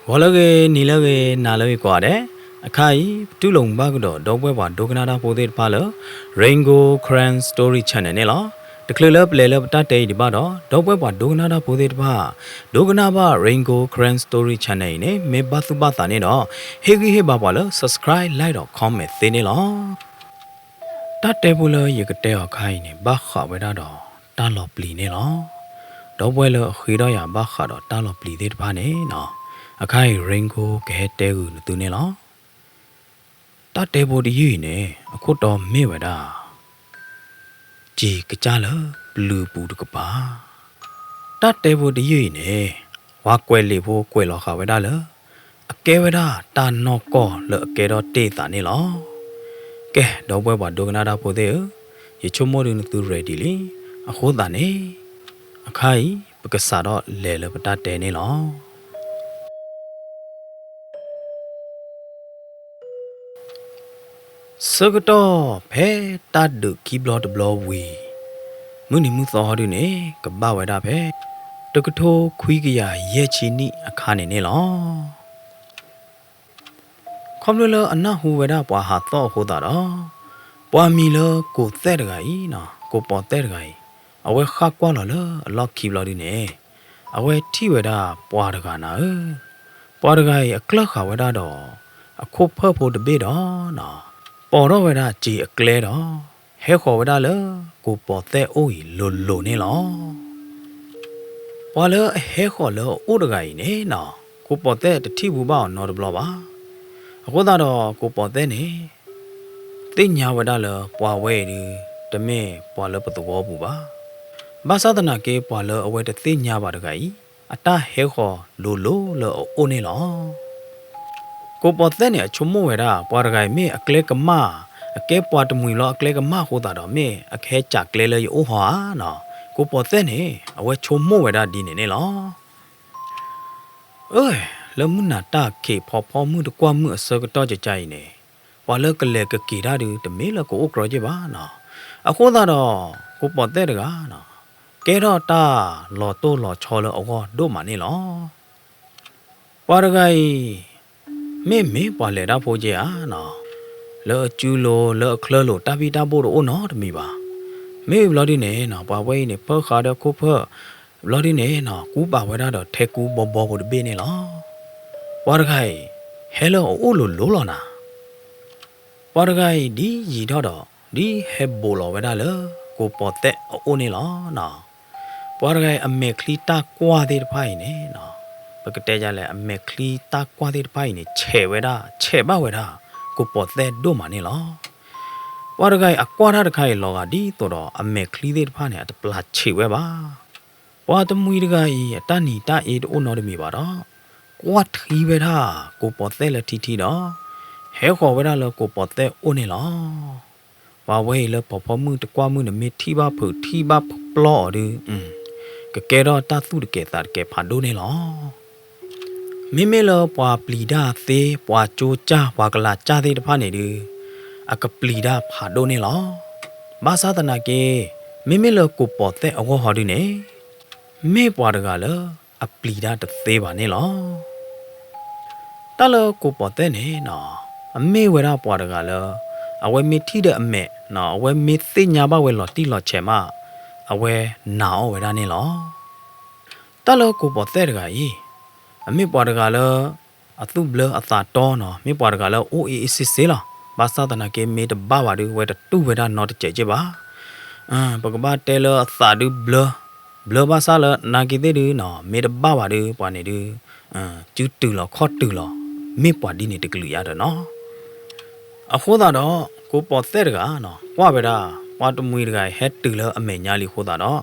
ဂီၤလၢအဂ့ၤ, နံၤလၢအဂ့ၤ, နၤလၢအဂ့ၤကိးဂၤဒဲး, အခါအံၤ ပတူၢ်လိာ်မုာ်ဘၣ်ကဒီး ဒီပုၢ်ဝဲၢ်ပှၤဒိကနၣ်တၢ်ဖိသ့ၣ်တဖၣ်လၢ Rain Gold Karen Story Channel န့ၣ်လီၤ. တချုးလၢပလဲၤလၢပတၢ်တဲအံၤဒံးဘၣ်ဒီး ဒီပုၢ်ဝဲၢ်ပှၤဒိကနၣ်တၢ်ဖိသ့ၣ်တဖၣ် ဒိကနၣ်ဘၣ် Rain Gold Karen Story Channel အံၤန့ၣ် မ့ၢ်ဘၣ်သူၣ်ဘၣ်သးန့ၣ်ဒီး ဟ့ၣ်ဂံၢ်ဟ့ၣ်ဘါပှၤလၢ subscribe, like ဒီး comment သ့န့ၣ်လီၤ. တၢ်တဲဖိလၢယကတဲအီၤအခါအံၤန့ၣ် ဘၣ်ဃးဝဲဒၣ်ဒီးတၢ်လီၤပျံၤန့ၣ်လီၤ. ဒီပုၢ်ဝဲၢ်လၢအဃ့ထီၣ်ယၤဘၣ်ဃးဒီးတၢ်လီၤပျံၤသ့ၣ်တဖၣ်န့ၣ်နီၤ, အခါအံၤ Rain Gold ကဟဲတဲဂုာ်နသုန့ၣ်လီၤ. တၢ်တဲဖိတယုၢ်အံၤန့ၣ် အခိၣ်တီမ့ၢ်ဝဲဒၣ် စံာ်ကစၢ်လၢပျုၤပူၤတကပၤ. တၢ်တဲဖိတယုၢ်အံၤန့ၣ် ပှၤကွဲးလံာ်ဖိကွဲးလီၤဃာ်ဝဲဒၣ်လၢ အကဲဝဲဒၣ်တၢ်နီၢ်ကီၢ်လၢအကဲထီၣ်တ့ၢ်အသးန့ၣ်လီၤ. ကဲ ဒီပုၢ်ဝဲၢ်ပှၤဒိကနၣ်တၢ်ဖိသ့ၣ်ဧၢ, ယဆိကမိၣ်ဒုးနသု ready လံ. အဃိသတးန့ၣ် အခါအံၤ ပကစးထီၣ်လဲၤလၢပတၢ်တဲန့ၣ်လီၤ. ဆၢကတီၢ်ဖဲတၢ်ဒုးခံဘျီတဘျီဝံၤ မုၢ်နံၤမုၢ်သီဟီဒုန့ၣ် ကဘၣ်ဝဲဒၣ်ဖဲ တကထိခွံကယၤယဲၢ်ဆံနံၣ်အခါန့ၣ်န့ၣ်လီၤ. ခီဖျိလၢအနၢ်ဟူဝဲဒၣ်ပှၤဟးသီၣ်အဃိသတးဒီး ပှၤမံၤလၢကိးသဲၣ်တဂၤအံၤနီၤ, ကိးပီၤသဲၣ်တဂၤအံၤ အဝဲဃၣ်ကွၢ်လီၤလၢအလီၢ်ခံဘျီဒုန့ၣ် အဝဲထံၣ်ဝဲဒၣ်ပှၤတဂၤနၤဧၢ, ပှၤတဂၤအံၤအကျၢၢ်ဃာ်ဝဲဒၣ်ဒီး အခိၣ်ဖၢၣ်ဖိတဘ့ၣ်ဒီးနီၤ, ပိာ်ထီၣ်ဝဲဒၣ်စ့အကျဲဒီး ဟဲဃီၤဝဲဒၣ်လၢကိးပီၤသဲၣ်အိၣ်အံၤလိၤလိၤန့ၣ်လီၤ. ပှၤလၢအဟဲဃီၤလၢအအိၣ်တဂၤအံၤန့ၣ်နီၤ, ကိးပီၤသဲၣ်တထံၣ်ဘူးဘၣ်အီၤနီတဘျီဘၣ်. အဃိသတးဒီးကိးပီၤသဲၣ်န့ၣ် သ့ၣ်ညါဝဲဒၣ်လၢပှၤဝဲအံၤဒုး တမ့ၢ်ပှၤလၢပသဝီပူၤဘၣ်. ဘၣ်ဆၣ်သနာ်က့ ပှၤလၢအဝဲတသ့ၣ်ညါဘၣ်တဂၤအံၤ အတၢ်ဟဲဃီၤလိၤလိၤလၢအအိၣ်န့ၣ်လီၤ. ကိးပီၤသဲၣ်န့ၣ် အဆိကမိၣ်ဝဲဒၣ် ပှၤတဂၤအံၤမ့ၢ်အကျဲကမၣ်, အကဲပှၤတမှံၤလီၤအကျဲကမၣ်အဃိသတးဒီး မ့ၢ်အကဟဲစးကျဲလၢယအိၣ်ဟီဧါနီၤ. ကိးပီၤသဲၣ်န့ၣ် အဝဲဆိကမိၣ်ဝဲဒၣ်ဒ်န့ၣ်န့ၣ်လီၤ. အၢ လၢမုၢ်နၤတၢ်ခံးဖီဖီမုၢ်တကွၢ်မုၢ်အဆၢကတီၢ်ကကါအံၤန့ၣ်, ပှၤလၢကလဲၤကက့ၤတၢ်ဒုး တမ့ၢ်လၢကအိၣ်ကြီက့ၢ်ဘၣ်နီၤ. အဃိသတးဒီး ကိးပီၤသဲၣ်တဂၤနီၤ, ကဲထီၣ်တၢ်လီၤတိၢ်လီၤဆီလၢအဂီၢ်ဒိၣ်မးန့ၣ်လီၤ. ပှၤတဂၤအံၤ မ့ၢ်မ့ၢ်ပှၤလဲၤတၢ်ဖိက့ဧါနီၤ, လၢအစုလိၤ လၢအချၢလိၤ တၢ်ဘံၣ်တၢ်ဘိၣ်တအိၣ်နီတမံၤဘၣ်. မ့ၢ်ဘျီဒုန့ၣ်နီၤ ပှၤဝဲအံၤန့ၣ် ဖၢဃာ်ဒီးခိၣ်ဖၢၣ်, ဘျီဒုန့ၣ်နီၤ ကူပာ်ဝဲဒၣ်ဒီးထဲကူဘီဘီဖိတဘ့ၣ်န့ၣ်လီၤ. ပှၤတဂၤအံၤ ဟဲလၢအအိၣ်လိၤလိၤလီၤနၤ. ပှၤတဂၤအံၤ ဒ်ယံာ်ထီၣ်ဒီး ဒ်ဟဲဘူးလီၤဝဲဒၣ်လၢ ကိးပီၤသဲၣ်အအိၣ်န့ၣ်လီၤနီၤ. ပှၤတဂၤအံၤ အမဲာ်ချံတၢ်ကွၢ်သ့ၣ်တဖၣ်အံၤန့ၣ်နီၤ, ပကတဲဒ်လဲၣ် အမဲာ်ချံတၢ်ကွၢ်သ့ၣ်တဖၣ်အံၤန့ၣ် ဆဲးဝဲဒၣ် ဆဲးဘၣ်ဝဲဒၣ် ကိးပီၤသဲၣ်ဒိၣ်မးန့ၣ်လီၤ. ပှၤတဂၤအံၤ အကွၢ်တၢ်တခါအံၤလီၤဂာ်ဒ်သိးဒီး အမဲာ်ချံသ့ၣ်တဖၣ်န့ၣ် အတပျၢ်ဆံးဝဲဘၣ်. ပှၤတမှံၤတဂၤအံၤ အတၢ်နံၤတၢ်အ့တအိၣ်နီတမံၤဘၣ်ဒီး ကွၢ်ထံဝဲဒၣ် ကိးပီၤသဲၣ်လၢထံထံဒီး ဟဲဃီၤဝဲဒၣ်လၢကိးပီၤသဲၣ်အိၣ်န့ၣ်လီၤ. ပှၤဝဲအံၤလၢဖီဖီမုၢ်တကွၢ်မုၢ်န့ၣ် မ့ၢ်ထံၣ်ဘၣ်ဖုးထံၣ်ဘၣ်ပျီအီၤဒုး ကကဲထီၣ်တၢ်သူၣ်တကဲၤသးတကဲၤဖးဒိၣ်န့ၣ်လီၤ. မ့မ့ၢ်လၢပှၤပျံၤတၢ်သ့ ပှၤကၠိကၢ် ပှၤကလၤကၢ်သ့ၣ်တဖၣ်န့ၣ်ဒုး အကပျံၤတၢ်ဖးဒိၣ်န့ၣ်လီၤ. ဘၣ်ဆၣ်သနာ်က့ မ့မ့ၢ်လၢကိးပီၤသဲၣ်အဂီၢ်ဟီဒုးန့ၣ် မ့ၢ်ပှၤတဂၤလၢအပျံၤတၢ်တသ့ဘၣ်န့ၣ်လီၤ. တၢ်လၢကိးပီၤသဲၣ်န့ၣ်နီၤ အမ့ၢ်ဝဲဒၣ်ပှၤတဂၤလၢ အဝဲမ့ၢ်ထံၣ်ဒီးအမဲာ်နီၤ အဝဲမ့ၢ်သ့ၣ်ညါဘၣ်ဝဲလီၤတံၢ်လီၤဆဲးမး အဝဲနာ်အီၣ်ဝဲဒၣ်န့ၣ်လီၤ. တၢ်လၢကိးပီၤသဲၣ်တဂၤအံၤ အမ့ၢ်ပှၤတဂၤလၢ အသူၣ်ဘျၢအသးတီနီၤ မ့ၢ်ပှၤတဂၤလၢအိၣ်အ့ၣ်အ့ၣ်စ့စ့လီၤ. ဘၣ်ဆၣ်သနာ်က့ မ့ၢ်တဘၣ်ဘၣ်ဒုး ဝဲတတူၢ်ဝဲဒၣ်နီတစဲးက့ဘၣ်. ပကဘၣ်တဲလၢအသးဒုးဘျၢ ဘျၢဘၣ်ဆၣ်လၢနာ်က့သ့ၣ်ဒုးနီၤ မ့ၢ်တဘၣ်ဘၣ်ဒုး ပှၤန့ၣ်ဒုး စုတုၤလီၤခီၣ်တုၤလီၤ မ့ၢ်ပှၤဒ်န့ၣ်တကလုာ်ယါဒီးနီၤ. အဃိသတးဒီး ကိးပီၤသဲၣ်တဂၤနီၤ ကွၢ်ဝဲဒၣ် ပှၤတမှံၤတဂၤအံၤ ဟဲတုၤလၢအမဲာ်ညါလံအဃိသတးဒီး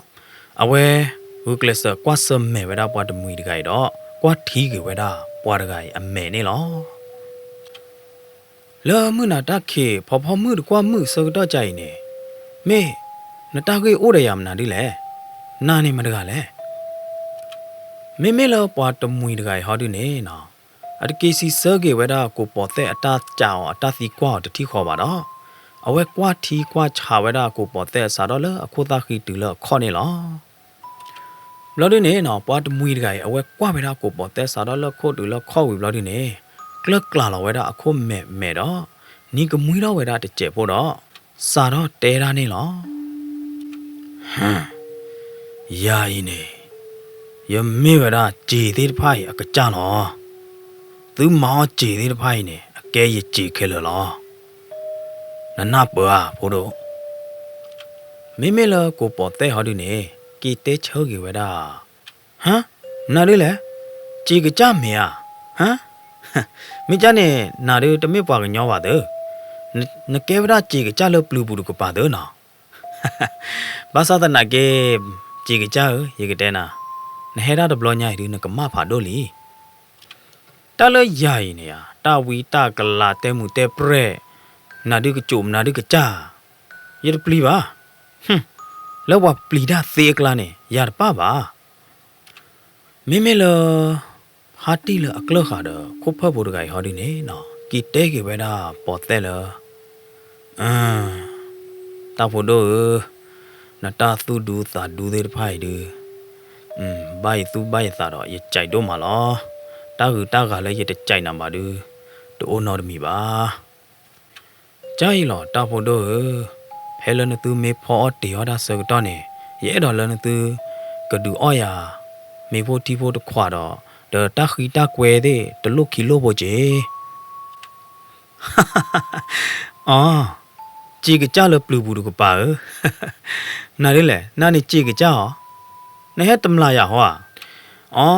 အဝဲ ဂုာ်ကျဲးစၢးကွၢ်ဆၢၣ်မဲာ်ဝဲဒၣ်ပှၤတမှံၤတဂၤအံၤဒီး ကွၢ်ထံက့ၤဝဲဒၣ်ပှၤတဂၤအံၤအမဲာ်န့ၣ်လီၤ. လၢမုၢ်နၤတၢ်ခံး ဖီဖီမုၢ်တကွၢ်မုၢ်ဆၢကတီၢ်ကါအံၤန့ၣ် မ့ၢ်နတၢ်ဂ့ၢ်အိၣ်ဒီးယၤမနုၤဒ်လဲၣ်. နၤန့ၣ်မတဂၤလဲၣ်. မ့မ့ၢ်လၢပှၤတမှံၤတဂၤအံၤဟီဒုးန့ၣ်နီၤ အတက့ၤစံးဆၢက့ၤဝဲဒၣ်ကိးပီၤသဲၣ်အတၢ်စံးအီၤအတၢ်သံကွၢ်အီၤတထံၣ်ဃီဘၣ်ဒီး အဝဲကွၢ်ထံကွၢ်ဆးဝဲဒၣ်ကိးပီၤသဲၣ်အစးထီၣ်လၢအခိၣ်သၣ်ဃံတုၤလၢအခီၣ်န့ၣ်လီၤ. ဘျီဒုန့ၣ်နီၤ ပှၤတမှံၤတဂၤအံၤ အဝဲကွၢ်ဝဲဒၣ်ကိးပီၤသဲးစးထီၣ်လၢခိၣ်တုၤလၢခီၣ်ဝံၤဘျီဒုန့ၣ်, ကျၢၢ်ကျးလီၤဝဲဒၣ်အခိၣ်မဲာ်မဲာ်ဒီး နံၤကမှံထီၣ်ဝဲဒၣ်တစဲးဖိဒီး စးထီၣ်တဲဒၣ်န့ၣ်လီၤ. ဟ, ယၤအံၤန့ၣ် ယမ့ၢ်ဝဲဒၣ်စ့သ့ၣ်တဖၣ်အံၤအကစၢ်လီၤ. သုမၤအီၣ်စ့သ့ၣ်တဖၣ်အံၤန့ၣ် အကဲယစ့ခဲလၢာ်လီၤ. နနၢ်ပၢၢ်ဧါ ဖိဒိၣ်. မ့မ့ၢ်လၢကိးပီၤသဲးဟီဒုန့ၣ် က့ၤတဲဆၢက့ၤဝဲဒၣ်, ဟ, နၤဒုလဲၣ်, စ့ကစၢ်မ့ၢ်ဧါ, ဟ, မ့ၢ်ကၢ်န့ၣ် နၤဒုတမ့ၢ်ပှၤကညီဘၣ်သၢ, နကဲဝဲဒၣ်စ့ကစၢ်လၢပျုၤပူၤတကပၤသၢနီၤ. ဘၣ်ဆၣ်သနာ်က့ စ့ကစၢ်ဧၢ, ယကတဲနၤ, နဟဲဒၣ်တဘျီညါအံၤဒု နကမၣ်ဖးဒိၣ်လံ. တၢ်လၢယၤအံၤန့ၣ်ဧါ, တၢ်ဝံတၢ်ကလၤ တဲမုာ်တဲပြဲၢ်, နၤဒုကစိာ် နၤဒုကစၢ်, ယတပျံၤဘၣ်. ဟ, လၢပှၤပျံၤတၢ်သ့အကျါန့ၣ် ယၤတပၣ်ဘၣ်. မ့မ့ၢ်လၢ ဖါတံၢ်လၢအကျၢၢ်ဃာ်ဒီး ခိၣ်ဖၢၣ်ဖိတဂၤအံၤဟီဒုန့ၣ်နီၤ က့ၤတဲက့ၤဝဲဒၣ်ပီၤသဲးလၢ အၢ, တၢ်ဖိဒိၣ်ဧၢ, နတၢ်သူၣ်ဒူသးဒူသ့ၣ်တဖၣ်အံၤဒု, ဘၣ်ယသူၣ်ဘၣ်ယသးဒီး ယစဲးဒိၣ်မးလီၤ. တၢ်ဂုၤတၢ်ဂၤလၢယတစဲးနၤဘၣ်ဒု, တအိၣ်နီတမံၤဘၣ်. ကၢ်အံၤလီၤ တၢ်ဖိဒိၣ်ဧၢ, ဖဲလၢနသုမ့ၢ်ဖီအီၣ်တ့ၤအီၣ်တၢ်ဆၢကတီၢ်န့ၣ် ယအဲၣ်ဒိးလၢနသု ကဒုးအီၣ်ယၤ မ့ၤဖိထံဖိတခွးဒီး ဒီးတၢ်ဃံတၢ်ကွဲသ့ၣ် တလိၣ်ခံလိၣ်ဖိက့ၤ. အီ, စ့ကစၢ်လၢပျုၤပူၤတကပၤဧၢ, နၤဒ်လဲၣ် နၤန့ၣ်စ့ကစၢ်ဧါ, နဟဲတမျးယၤဟီဧါ. အီ,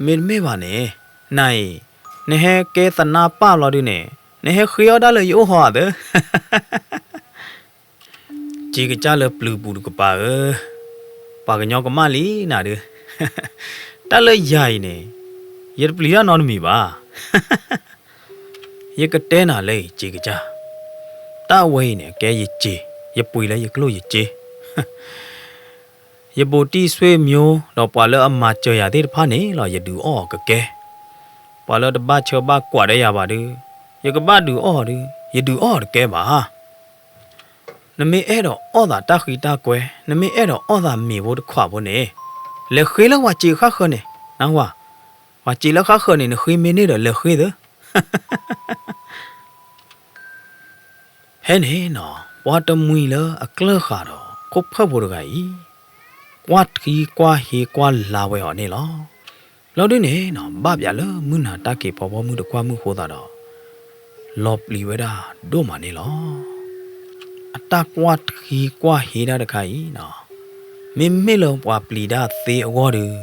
မ့တမ့ၢ်ဘၣ်န့ၣ်, နၤအံၤ, နဟဲကဲသနါပၢ်ဘျီဒုန့ၣ်, နဟဲဃ့အီၣ်ဒၣ်လၢယအိၣ်ဟီဧါသၢ. စ့ကစၢ်လၢပျုၤပူၤတကပၤဧၢ, ပှၤကညီကမၣ်လံနၤဒု, တၢ်လၢယၤအံၤန့ၣ်, ယတပျံၤတၢ်နီတမံၤဘၣ်. ယကတဲနၤလၢအံၤ စ့ကစၢ်, တၢ်ဝဲအံၤန့ၣ် အကဲယစ့, ယပှ့ၤလၢယကျိၣ်ယစ့, ယဘူးတံၢ်ဆွေမျိုး ဒီးပှၤလၢအမၤစၢၤယၤသ့ၣ်တဖၣ်န့ၣ်လီၤ ယဒုးအီၣ်အီၤကကဲ, ပှၤလၢတဘၣ်ဆၢဘၣ်ကွၢ်ဒီးယၤဘၣ်ဒု, ယကဘၣ်ဒုးအီၣ်အီၤဒု, ယဒုးအီၣ်အီၤတကဲဘၣ်. နမ့ၢ်အဲၣ်ဒိးအီၣ်သးတၢ်ဃံတၢ်ကွဲ, နမ့ၢ်အဲၣ်ဒိးအီၣ်သးမ့ၤဖိတခွးဖိန့ၣ်, လဲၤဃ့လၢပှၤစ့ဃၣ်ဃၢၤန့ၣ်, နဝၤ, ပှၤစ့လၢဃၣ်ဃၢၤန့ၣ် နဃ့မ့ၢ်န့ၢ်ဒီးလဲၤဃ့သၢ. ဖဲန့ၣ်နီၤ ပှၤတမှံၤလၢအကျၢၢ်ဃာ်ဒီး ခိၣ်ဖၢၣ်ဖိတဂၤအံၤ, ကွၢ်ထံကွၢ်ဟ့ကွၢ်လါဝဲအီၤန့ၣ်လီၤ. ဘျီဒုန့ၣ်နီၤ ဘၣ်ပၠးလၢမုၢ်နၤတၢ်က့ၤဖီဖီမုၢ်တကွၢ်မုၢ်ဃိသးဒီး လီၤပျံၤဝဲဒၣ်ဒိၣ်မးန့ၣ်လီၤ. အတၢ်ကွၢ်ထံကွၢ်ဟ့တၢ်တခါအံၤနီၤ, မ့မ့ၢ်လၢပှၤပျံၤတၢ်သ့အဂီၢ်ဒီး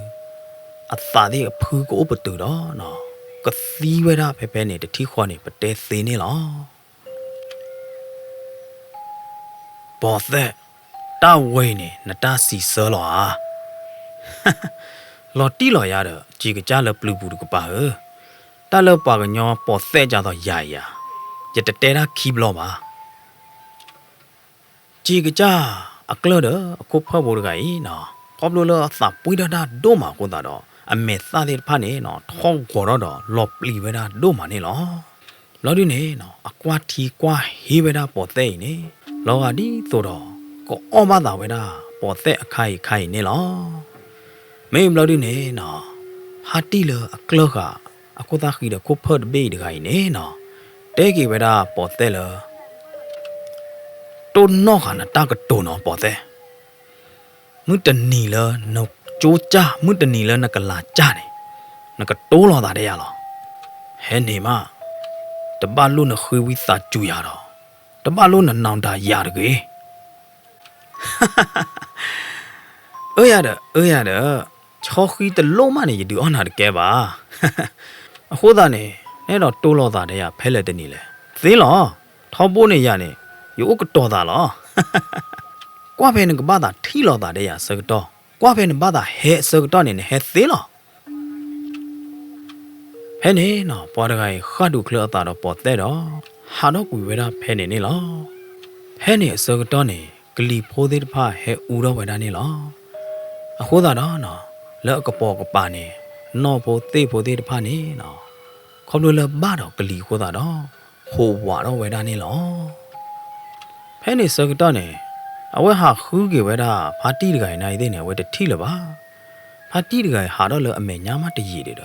အသးသ့ၣ်အဖုကအိၣ်ပတုာ်ဒီးနီၤ, ကသံဝဲဒၣ်ဖဲဖဲန့ၣ် တထံၣ်ဃီန့ၣ် ပတဲသ့န့ၣ်လီၤ. ပီၤသဲး, တၢ်ဝဲအံၤန့ၣ် နတၢ်စံးဆၢလီၤဧါ. လီၤတံၢ်လီၤယၤဒီး စ့ကစၢ်လၢပျုၤပူၤတကပၤဧၢ, တၢ်လၢပှၤကညီပီၤသဲးဒ်သိးယၤအံၤဧါ, ယတတဲတၢ်ခံဘျီဘၣ်. စ့ကစၢ်အကျၢၢ်ဒီးအခိၣ်ဖၢၣ်ဖိတဂၤအံၤနီၤ, ခီဖျိလၢအသးပှံၢ်ထီၣ်တၢ်ဒိၣ်မးအဃိသတးဒီး အမဲာ်သၣ်သ့ၣ်တဖၣ်န့ၣ်နီၤ ထီၣ်ဂီၤထီၣ်ဒီးလီၤပျံၤဝဲဒၣ်ဒိၣ်မးန့ၣ်လီၤ. ဘျီဒုန့ၣ်နီၤ အကွၢ်ထံကွၢ်ဟ့ဝဲဒၣ်ပီၤသဲးအံၤန့ၣ် လီၤဂာ်ဒ်သိးဒီး ကအီၣ်ဘၣ်သးဝဲဒၣ်ပီၤသဲးအခါအံၤခါအံၤန့ၣ်လီၤ. မ့ၢ်ဘျီဒုန့ၣ်နီၤ ဖါတံၢ်လၢအကျၢၢ်ဃာ် အခိၣ်သၣ်ဃံဒီးခိၣ်ဖၢၣ်တဘ့ၣ်အံၤတဂၤအံၤန့ၣ်နီၤ တဲက့ၤဝဲဒၣ်ပီၤသဲးလၢ တိၢ်နီၣ်ဃာ်နတၢ်ကတိၤနီၤပီၤသဲး, မုၢ်တနံၤလၢနကၠိကၢ် မုၢ်တနံၤလၢနကလၤကၢ်န့ၣ် နကတိၤလီၤသးဒီးယၤလီၤ. ဟဲန့ၣ်မး, တဘၣ်လိၣ်နဃ့ဝံသးစူၤယၤဒီး တဘၣ်လိၣ်နနၢၤတၢ်ယၤတဂ့ၤ. အၢယၤဒီး အၢယၤဒီး, ဆီဃံတလိၣ်မးန့ၣ် ယဒုးအီၣ်နၤတကဲဘၣ်. အဃိသတးန့ၣ် နအဲၣ်ဒိးတိၤလီၤသးဒီးယၤဖဲလဲၣ်တနံၤလဲၣ်. သ့လီၤ, ထီဘိန့ၣ်ယၤန့ၣ် ယအိၣ်ကတီၤသးလီၤ. ကွၢ်ဖဲနကဘၣ်သးထံၣ်လီၤသးဒီးယၤအဆၢကတီၢ်, ကွၢ်ဖဲနဘၣ်သးဟဲအဆၢကတီၢ်န့ၣ် နဟဲသ့လီၤ. ဖဲန့ၣ်နီၤ ပှၤတဂၤအံၤဃၣ်ဒူၣ်ချၢအသးဒီးပီၤသဲးဒီး ဟးထီၣ်ကွံာ်ဝဲဒၣ်ဖဲန့ၣ်န့ၣ်လီၤ. ဖဲန့ၣ်အဆၢကတီၢ်န့ၣ် ကလံၤဖိသ့ၣ်တဖၣ်ဟဲအူထီၣ်ဝဲဒၣ်န့ၣ်လီၤ. အဃိသတးဒီးနီၤ လၢအကပိာ်ကပၤန့ၣ် နီၢ်ဖိသ့ၣ်ဖိသ့ၣ်တဖၣ်န့ၣ်နီၤ ခီဖျိလၢဘၣ်ဒီးကလံၤအဃိသတးဒီး ဟိးဝးထီၣ်ဝဲဒၣ်န့ၣ်လီၤ. ဖဲန့ၣ်ဆၢကတီၢ်န့ၣ် အဝဲဟးဃုက့ၤဝဲဒၣ်ဖါတံၢ်တဂၤအံၤန့ၣ်သ့ၣ်န့ၣ် အဝဲတထံၣ်လၢၤဘၣ်. ဖ အါတံၢ်တဂၤအံၤဟးထီၣ်လၢအမဲာ်ညါမးတယံာ်ဒံးဒီး,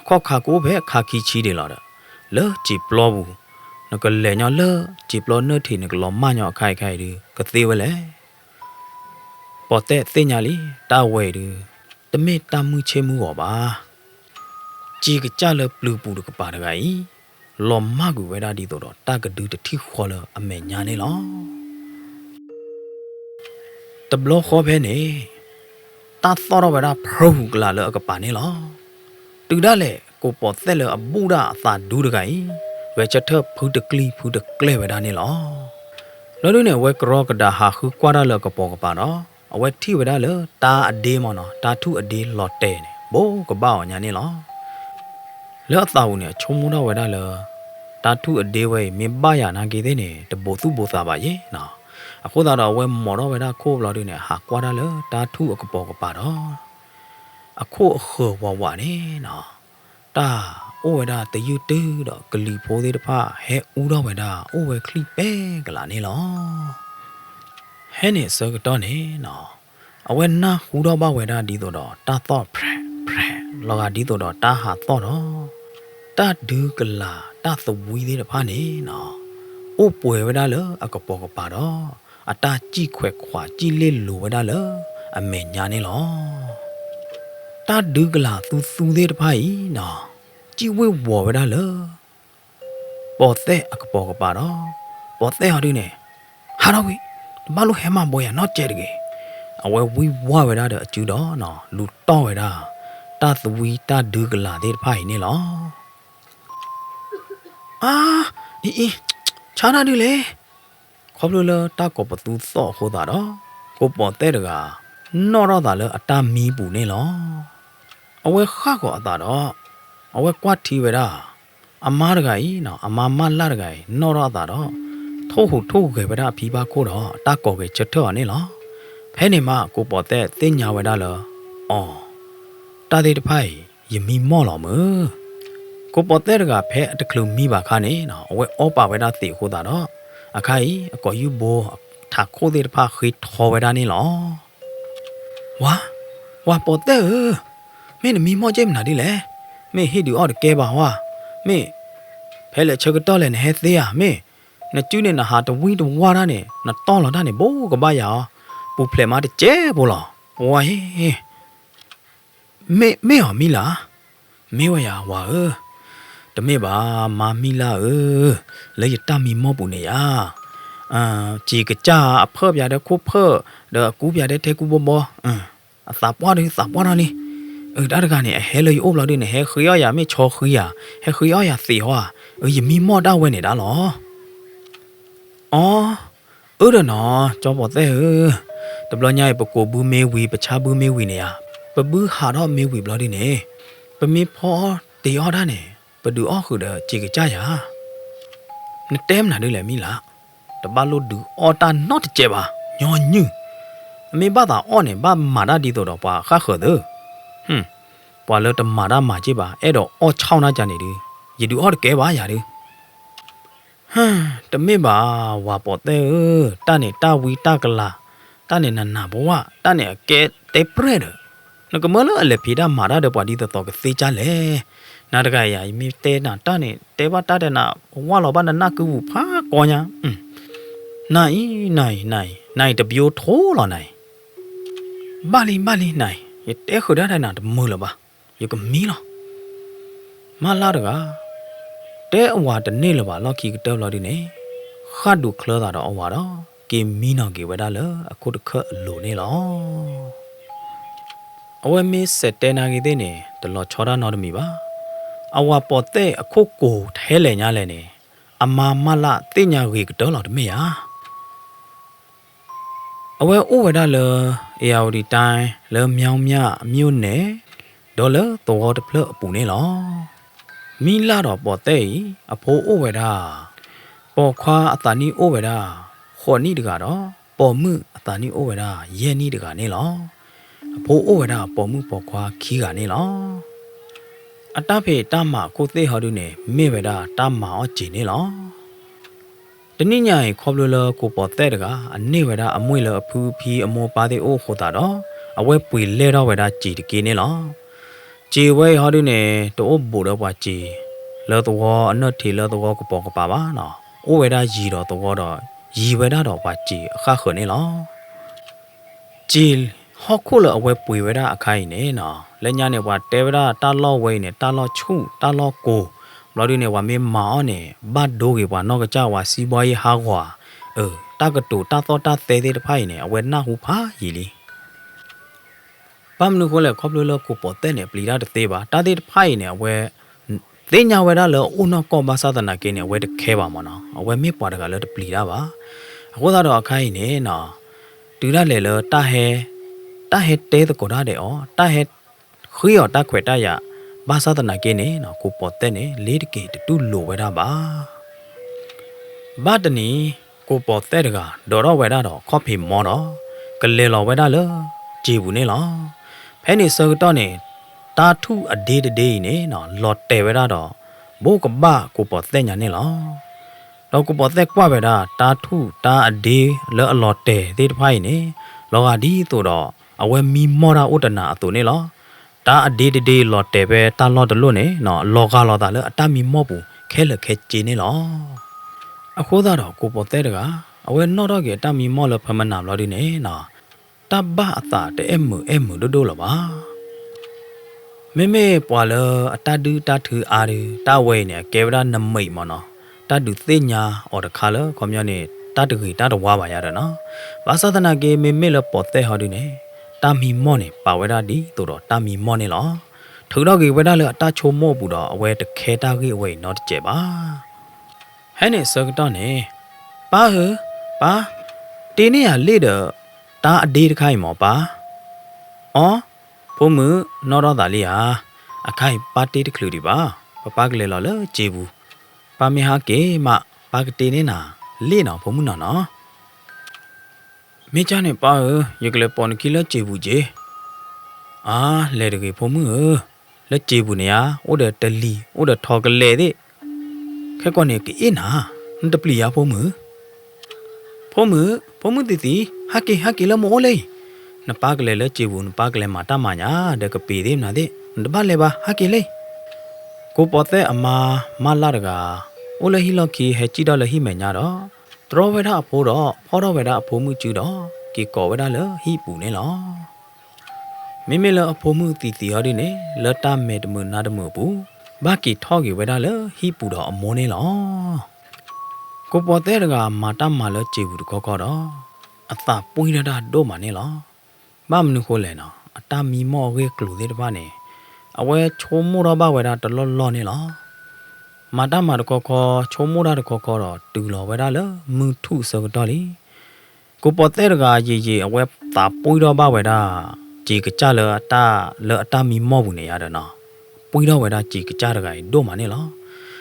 အခီၣ်ခါကအိၣ်ဖဲအခါခံဆံဒံးလီၤဒီး, လၢစံာ်ပျီပူၤ, နကလဲၤညီလၢစံာ်ပျီနၢၣ်ထံး နကလီၤမၢ်ညီအခါအံၤခါအံၤဒုး ကသ့ဝဲလဲၣ်. ပိာ်သဲၣ်သ့ၣ်ညါလံ, တၢ်ဝဲအံၤဒုး တမ့ၢ်တၢ်မုၢ်ဆ့ၣ်မုၢ်ဂီၤဘၣ်. စံာ်ကစၢ်လၢပျုၤပူၤတကပၤတဂၤအံၤ, လီၤမၢ်ကွံာ်ဝဲဒၣ်ဒ်သိးဒီးတၢ်ကဒုတထံၣ်ဃီလၢအမဲာ်ညါန့ၣ်လီၤ. တဘျီဃီဖဲန့ၣ်, တၢ်သီၣ်ထီၣ်ဝဲဒၣ်ဖြူကလးလၢအကပၤန့ၣ်လီၤ. တုၤဒၣ်လဲာ် ကိးပိာ်သဲၣ်လၢအဘူးဒၣ်အသးဒူတဂၤအံၤ, ဂဲၤဆၢထၢၣ်ဖုတကျံဖုတကျဲဝဲဒၣ်န့ၣ်လီၤ. ဘျီဒုန့ၣ် အဝဲကရီကဒါဟးဃုကွၢ်တၢ်လၢအကပိာ်ကပၤဒီး, အဝဲထံၣ်ဝဲဒၣ်လၢတၢ်အဒ့မ့ၢ်နီၤ, တၢ်ထူၣ်အဒ့လီၤတဲာ်န့ၣ် ဘိးကဘၣ်အီၤညါန့ၣ်လီၤ. လၢအသးပူၤန့ၣ် အဆိကမိၣ်ထီၣ်ဝဲဒၣ်လၢ တၢ်ထူၣ်အဒ့ဝဲအံၤ မ့ၢ်ဘၣ်ယၤနာ်က့သ့ၣ်န့ၣ် တဘိးသူၣ်ဘိးသးဘၣ်ယဲနီၤ. အဃိသတးဒီးအဝဲမိာ်ထီၣ်ဝဲဒၣ်ခိၣ်ဘျီဒုန့ၣ် ဟးကွၢ်တၢ်လၢတၢ်ထူၣ်အကပိာ်ကပၤဒီး, အခိၣ်အဃၢၤဝးဝးန့ၣ်နီၤ, တၢ်အိၣ်ဝဲဒၣ်တယုၢ်တုၤဒီးကလံၤဖိသ့ၣ်တဖၣ်ဟဲအူထီၣ်ဝဲဒၣ် အိၣ်ဝဲချံပဲကလးန့ၣ်လီၤ. ဖဲန့ၣ်အဆၢကတီၢ်န့ၣ်နီၤ, အဝဲနၢ်ဟူထီၣ်ဘၣ်ဝဲဒၣ်ဒ်သိးဒီးတၢ်သီၣ်ဖြဲးဖြဲး လီၤဂာ်ဒ်သိးဒီးတၢ်ဟးသီၣ်ဒီး, တၢ်ဒုကလၤတၢ်သဝံသ့ၣ်တဖၣ်န့ၣ်နီၤ, အိၣ်ပှဲၤဝဲဒၣ်လၢအကပိာ်ကပၤဒီး, အတၢ်စံၣ်ခွဲးခွးစံၣ်လ့ၣ်လိၤဝဲဒၣ်လၢအမဲာ်ညါန့ၣ်လီၤ. တၢ်ဒုကလၤသူသူသ့ၣ်တဖၣ်အံၤနီၤ, စံၣ်ဝ့ၢ်ဝီၤဝဲဒၣ်လၢ ပိာ်သဲၣ်အကပိာ်ကပၤဒီး, ပိာ်သဲၣ်အီၤဒုန့ၣ်, ဟးထီၣ်ကွံာ်, တဘၣ်လိၣ်ဟဲမၤဘှဲယၤနီတစဲးတဂ့ၤ. အဝဲဝံဝါဝဲဒၣ်ဒီးအစုဒီးနီၤ လူၤတီၢ်ဝဲဒၣ် တၢ်သဝံတၢ်ဒုကလၤသ့ၣ်တဖၣ်အံၤန့ၣ်လီၤ. အါ, အံၤအံၤ, ဆါတၢ်ဒုလဲၣ်. ခီဖျိလၢတၢ်ကိးပသူသီၣ်အဃိသတးဒီး, ကိးပိာ်သဲၣ်တဂၤ နီၣ်ထီၣ်သးလၢအတၢ်မံပူၤန့ၣ်လီၤ. အဝဲဃၣ်ဃီၤအသးဒီး, အဝဲကွၢ်ထံဝဲဒၣ် အမါတဂၤအံၤ, အမါမၢ်လၢ်တဂၤအံၤ နီၣ်ထီၣ်အသးဒီး, ထိၣ်ဟူးထိၣ်ဂဲၤဝဲဒၣ်အဖံဘၣ်ခိၣ်ဒီး တၢ်ကိးဂဲၤဆၢထၢၣ်အီၤန့ၣ်လီၤ. ဖဲန့ၣ်မး ကိးပိာ်သဲၣ်သ့ၣ်ညါဝဲဒၣ်လၢ, အီၤ, တၢ်သ့ၣ်တဖၣ်အံၤ ယမံမီၢ်လီၤမုၢ်. ကိးပိာ်သဲၣ်တဂၤဖဲအတချုးမံဘၣ်ခါန့ၣ် အဝဲအီပာ်ဝဲဒၣ်သံးအဃိသတးဒီး, အခါအံၤ အကိာ်ယူၢ်ဘိ ထးခိၣ်သ့ၣ်တဖၣ်ဃ့ထီဝဲဒၣ်န့ၣ်လီၤ. ဝၤ, ဝၤပိာ်သဲၣ်ဧၢ, မ့ၢ်နမံမီၢ်က့ၢ်မနုၤဒ်လဲၣ်. မ့ၢ်ဟ့ၣ်ဒုးအီၣ်တကဲဘၣ်ဝဲ, မ့ၢ်, ဖဲလဲၣ်ဆၢကတီၢ်လဲၣ်နဟဲသ့ဧါ, မ့ၢ်, နစုန့ၣ်နဟးတဝံတဝါတၢ်န့ၣ် နတီၢ်လီၤတၢ်န့ၣ် ဘိးကဘၣ်ယၤအီၤ, ပူၤဖျဲးမးတစဲးဖိလီၤ. ပှၤဧၢ, မ့ၢ်, မ့ၢ်အီၤမံလၢ်. မ့ၢ်ဝဲယၤဝၤဧၢ, တမ့ၢ်ဘၣ် မါမံလၢ်ဧၢ, လၢယတၢ်မံမီၢ်ပူၤန့ၣ်ယါ စံာ်ကစၢ်အဖၢၣ်ပၠးဒီးခိၣ်ဖၢၣ်, ဒီးအကူပၠးဒီးထဲကူဘီဘီ, အသးပှၢ်ဒုး သးပှၢ်ထီၣ်လံ. အတၢ်တဂၤန့ၣ် အဟဲလၢယအိၣ်ဘျီဒုန့ၣ် ဟဲဃ့အီၣ်ယၤမ့ၢ်ဆီဃံဧါ, ဟဲဃ့အီၣ်ယၤသံးဟီဧါ, ယမံမီၢ်ဒၣ်ဝဲန့ၣ်ဒၣ်လီၤ. အီ, အၢဒီးနီၤ ကၠီပိာ်သဲၣ်ဧၢ, တဘျီညါအံၤ ပကိးဘုမ့ၢ်ဝံၤ ပဆါဘုမ့ၢ်ဝံၤန့ၣ်ဧါ, ပဘုဟးထီၣ်မ့ၢ်ဝံၤဘျီဒုန့ၣ်, ပမ့ၢ်ဖီအီၣ်တ့ၤအီၣ်တၢ်န့ၣ် ပဒုးအီၣ်ဃုာ်ဒီးစံာ်ကစၢ်ယၤ. နတဲမနုၤဒ်လဲၣ်မံလၢ်, တဘၣ်လိၣ်ဒုးအီၣ်တၢ်နီတစဲးဘၣ်, ညီနုၢ်. အမ့ၢ်ဘၣ်သးအီၣ်န့ၣ် ဘၣ်မၤတၢ်ဒ်သိးဒီးပှၤဃၣ်ဃၢၤသၢ. ပှၤလၢတမၤတၢ်မၤက့ၢ်ဘၣ် အဲၣ်ဒိးအီၣ်ဆီၣ်နၢ်ကၢန့ၣ်ဒုး, ယဒုးအီၣ်တကဲဘၣ်ယၤဒုး. တမ့ၢ်ဘၣ် ဝၤပိာ်သဲၣ်ဧၢ, တၢ်န့ၣ်တၢ်ဝံတၢ်ကလၤ, တၢ်န့ၣ်နနၢ်ပဝၢ်, တၢ်န့ၣ်အကဲတဲပြဲၢ်ဒီး, နကမၢလၢအလဲၤဖံးတၢ်မၤတၢ်ဒီးပှၤဒ်သိးသိးကသ့ကၢ်လဲၣ်. နၤတဂၤယၤ ယမ့ၢ်တဲနၤတၢ်န့ၣ် တဲဘၣ်တၢ်ဒီးနၤ ဝၢ်လီၤဘၣ်နနၢ်ကုပူၤဖးကီညါ. နၤအံၤ နၤအံၤ နၤအံၤ နၤအံၤတဘျီထိလီၤနၤအံၤ. ဘၣ်လံ ဘၣ်လံ နၤအံၤ ယတဲဃုာ်ဒၣ်တၢ်နၤတမုာ်လၢၤဘၣ်, ယကမံလီၤ. မၢ်လၢ်တဂၤ တဲအဝၤတန့ၢ်လၢၤဘၣ် လီၢ်ခံကတၢၢ်ဘျီဒုန့ၣ်, ဃၣ်ဒူးချၢသးဒီးအဝၤဒီး က့ၤမံနီၤက့ၤဝဲဒၣ်လၢအခိၣ်တခၢၣ်အလိၤန့ၣ်လီၤ. အဝဲမ့ၢ်စဲးတဲနာ်က့ၤသ့ၣ်န့ၣ် တလီၤဆီဒၣ်နီတမံၤဘၣ်. အဝၤပိာ်သဲၣ်အခိၣ်ကိၤထဲလဲၣ်ညါလဲၣ်န့ၣ်, အမါမၢ်လၢ်သ့ၣ်ညါဂ့ၤကတၢၢ်လီၤတမ့ၢ်ဧါ. အဝဲအိၣ်ဝဲဒၣ်လၢ အ့ၣ်ယၣ်ဝတံၤတၢ် လၢ မြောင်းမြမြို့နယ် ဒီးလၢသဝီတဖျၢၣ်အပူၤန့ၣ်လီၤ. မံလၢ်ဒီးပိာ်သဲၣ်အံၤ အဖိအိၣ်ဝဲဒၣ် ပိာ်ခွါအသးနံၣ်အိၣ်ဝဲဒၣ် ဃိးနံၣ်တဂၤဒီး ပိာ်မုၣ်အသးနံၣ်အိၣ်ဝဲဒၣ် ယဲၢ်နံၣ်တဂၤန့ၣ်လီၤ. အဖိအိၣ်ဝဲဒၣ်ပိာ်မုၣ်ပိာ်ခွါခံဂၤန့ၣ်လီၤ. အတၢ်ဖံးတၢ်မၤအခိၣ်သ့ၣ်ဟီဒုန့ၣ် မ့ၢ်ဝဲဒၣ်တၢ်မၤအီၣ်စ့ၤန့ၣ်လီၤ. တနံၣ်ညါအံၤ ခီဖျိလၢကိးပိာ်သဲၣ်တဂၤ အန့ၢ်ဝဲဒၣ်အမှံၣ်လၢအဖုအဖံအမိၢ်ပၢ်သ့ၣ်အိၣ်အဃိသတးဒီး အဝဲပှ့ၤလဲၢ်ထီၣ်ဝဲဒၣ်စ့ၤတက့ၢ်န့ၣ်လီၤ. စ့ၤဝဲအံၤဟီဒုန့ၣ် တအိၣ်ဘူးဒီးပှၤစ့ၤလၢသဝီအနၢၣ်ထံးလၢသဝီကပိာ်ကပၤဘၣ်နီၤ, အိၣ်ဝဲဒၣ်ယံၤဒီးသဝီဒီး ယံၤဝဲဒၣ်ဒီးပှၤစ့ၤအဃၣ်ဃၢၤန့ၣ်လီၤ. စ့ၤဟီၣ်ခိၣ်လၢအဝဲပှ့ၤဝဲဒၣ်အခါအံၤန့ၣ်နီၤ, လၢညါန့ၣ် ပှၤတဲဝဲဒၣ်တၢ်လီၢ်ဝဲအံၤန့ၣ် တၢ်လီၢ်ဆူၣ် တၢ်လီၢ်ကိၤ, ဘျီဒုန့ၣ် ပှၤမ့ၢ်မၤအီၤန့ၣ် ဘၣ်ဒိဂ့ၤပှၤနီၢ်ကစၢ်ဝဲ စံးဘီယ့ၣ်ဟးဂီၤ, အၢ တၢ်ကတိၤတၢ်သီၣ်တၢ်သဲသ့ၣ်တဖၣ်အံၤန့ၣ် အဝဲနၢ်ဟူဖးယံာ်လံ. ဘၣ်မနုၤဃိလဲၣ် ခီဖျိလၢကိၤပိာ်သဲၣ်န့ၣ် အပျံၤတၢ်တသ့ဘၣ်, တၢ်သ့ၣ်တဖၣ်အံၤန့ၣ် အဝဲ သ့ၣ်ညါဝဲဒၣ်လၢအအိၣ်နီၢ်ကီၢ်ဘၣ်ဆၣ်သနာ်က့န့ၣ် အဝဲတခဲဘၣ်မ့ၢ်နီၤ, အဝဲမ့ၢ်ပှၤတဂၤလၢတပျံၤတၢ်ဘၣ်. အဃိသတးဒီးအခါအံၤန့ၣ်နီၤ, တုၤဒၣ်လဲာ်လၢတၢ်ဟဲ, တၢ်ဟဲတဲသကိးတၢ်ဒီးအီၤ, တၢ်ဟဲဃ့အီၤတၢ်ခွဲးတၢ်ယာ်, ဘၣ်ဆၣ်သနာ်က့န့ၣ်နီၤ ကိၤပိာ်သဲၣ်န့ၣ် လ့ၤတက့ၤတတူၢ်လိာ်ဝဲဒၣ်ဘၣ်. ဘၣ်တနံၤ ကိၤပိာ်သဲၣ်တဂၤ ဒိးထီၣ်ဝဲဒၣ်ဒီးခီၣ်ဖံးမီဒီး ကလဲၤလီၤဝဲဒၣ်လၢ စ့ၤပူၤန့ၣ်လီၤ. ဖဲန့ၣ်ဆၢကတီၢ်န့ၣ် တၢ်ထူၣ်အဒ့တဒ့အံၤန့ၣ်နီၤ လီၤတဲာ်ဝဲဒၣ်ဒီး ဘိးကဘၣ်ကိၤပိာ်သဲၣ်ညါန့ၣ်လီၤ. ဒီးကိၤပိာ်သဲၣ်ကွၢ်ဝဲဒၣ် တၢ်ထူၣ်တၢ်အဒ့လၢအလီၤတဲာ်သ့ၣ်တဖၣ်အံၤန့ၣ် လီၤဂာ်ဒ်သိးဒီး အဝဲမံမီၢ်တၢ်အိၣ်တနၤအသိးန့ၣ်လီၤ. တၢ်အဒ့တဒ့လီၤတဲာ်ဖဲတၢ်လီၢ်တလီၢ်န့ၣ် လီၤဂာ်လိာ်သးလၢအတၢ်မံမီၢ်ပူၤခဲလၢာ်ခဲဆ့န့ၣ်လီၤ. အဃိသတးဒီးကိၤပိာ်သဲၣ်တဂၤ အဝဲနီၣ်ထီၣ်က့ၤအတၢ်မံမီၢ်လၢဖၢမနၤဘျီဒုန့ၣ်နီၤ တၢ်ဘၣ်အသးတအဲၣ်မုာ်အဲၣ်မုာ်ဒိၣ်ဒိၣ်လၢၤဘၣ်. မ့မ့ၢ်ပှၤလၢအတၢ်ဒုၣ်တၢ်ထုအါဒု တၢ်ဝဲအံၤန့ၣ် အကဲဝဲဒၣ်နမိတ်မ့ၢ်နီၤ, တၢ်ဒုးသ့ၣ်ညါအီၤတခါလၢခီပညီန့ၣ် တၢ်တဂ့ၤတၢ်တဝါဘၣ်ယၤဒီးနီၤ. ဘၣ်ဆၣ်သနာ်က့ မ့မ့ၢ်လၢပိာ်သဲၣ်ဟီဒုန့ၣ် တၢ်မံမီၢ်န့ၣ် ပာ်ဝဲဒၣ်ဒ်သိးဒီးတၢ်မံမီၢ်န့ၣ်လီၤ. ထုးထီၣ်က့ၤဝဲဒၣ်လၢအတၢ်ဆိကမိၣ်အပူၤဒီး အဝဲတခဲတၢ်ဂ့ၢ်အဝဲအံၤနီတစဲးဘၣ်. ဖဲန့ၣ်အဆၢကတီၢ်န့ၣ် ပၢ်ဧၢ, ပၢ်, တ့န့ၢ်ယၤလ့ၣ်ဒီး တၢ်အဒ့တခါအံၤမ့ၢ်ပၢ်. အီ, ဖိမုၣ်, နီၣ်ထီၣ်သးလံဧါ. အခါအံၤပၢ်တ့တချုးဒံးဘၣ်, ပပၢ်ကလဲၤလီၤလၢစ့ပူၤ, ပၢ်မ့ၢ်ဟးက့ၤမး ပၢ်ကတ့န့ၢ်နၤလ့ၣ်နီၤ ဖိမုၣ်နီၤနီၤ. မ့ၢ်ကၢ်န့ၣ်ပၢ်ဧၢ, ယကလဲၤပိာ်နခံလၢစ့ပူၤက့ၤ. အါ, လဲၤတဂ့ၤဖိမုၣ်ဧၢ, လၢစ့ပူၤန့ၣ်ဧါ, အိၣ်ဒီးတလံၤ အိၣ်ဒီးထီကလဲာ်သ့ၣ်, ခဲကီးန့ၣ်ကအ့ၣ်နၤ, နတပျံၤဧါဖိမုၣ်. ဖိမုၣ်, ဖိမုၣ်သံၣ်သံၣ်, ဟဲက့ၤ ဟဲက့ၤလၢမိၢ်အိၣ်လံ. နပၢ်ကလဲၤလၢစ့ပူၤ နပၢ်ကလဲၤမၤတၢ်မၤညါ ဒီးကပ့ၤသ့ၣ်မနုၤသ့ၣ် နတဘၣ်လဲၤဘၣ် ဟဲက့ၤလံ. ကိးပီၤသဲၣ်အမါ မၢ်လၢ်တဂၤ အိၣ်လၢဟံၣ်လီၢ်ခံ ဟဲစံၣ်ထီၣ်လၢဟံၣ်မဲာ်ညါဒီး တြီဝဲဒၣ်အဖိဒီး ဖီၣ်ထီၣ်ဝဲဒၣ်အဖိမုၣ်စုဒီး က့ၤကိးဝဲဒၣ်လၢဟံၣ်ပူၤန့ၣ်လီၤ. မ့မ့ၢ်လၢအဖိမုၣ်သံၣ်သံၣ်ဟီဒုန့ၣ် လၢတၢ်မဲာ်တမုာ်နါတမုာ်အပူၤ ဘၣ်က့ၤထီၣ်က့ၤဝဲဒၣ်လၢဟံၣ်ပူၤဒီးအမိၢ်န့ၣ်လီၤ. ကိးပီၤသဲၣ်တဂၤမၤတၢ်မၤလၢစ့ပူၤတခီခီဒီး အသးပှံၢ်ထီၣ်တၢ်ဒိၣ်မးန့ၣ်လီၤ. ဘၣ်မနုၤဃိလဲၣ်နီၤ အတၢ်မံမီၢ်အဂ့ၢ်အကျိၤသ့ၣ်တဖၣ်န့ၣ် အဝဲဆိကမိၣ်ထီၣ်ဘၣ်ဝဲဒၣ်တလီၢ်လီၢ်န့ၣ်လီၤ. မၤတၢ်မၤတခီခီ ဆိကမိၣ်တၢ်တခီခီဒီး တုၤလီၤဝဲဒၣ်လၢမုၢ်ထူၣ်အဆၢကတီၢ်လံ. ကိးပီၤသဲၣ်တဂၤယံာ်ယံာ် အဝဲသးပှံၢ်ထီၣ်ဘၣ်ဝဲဒၣ် စ့ကစၢ်လၢအတၢ် လၢအတၢ်မံမီၢ်ပူၤန့ၣ်ယါဒီးနီၤ ပှံၢ်ထီၣ်ဝဲဒၣ်စ့ကစၢ်တဂၤအံၤဒိၣ်မးန့ၣ်လီၤ.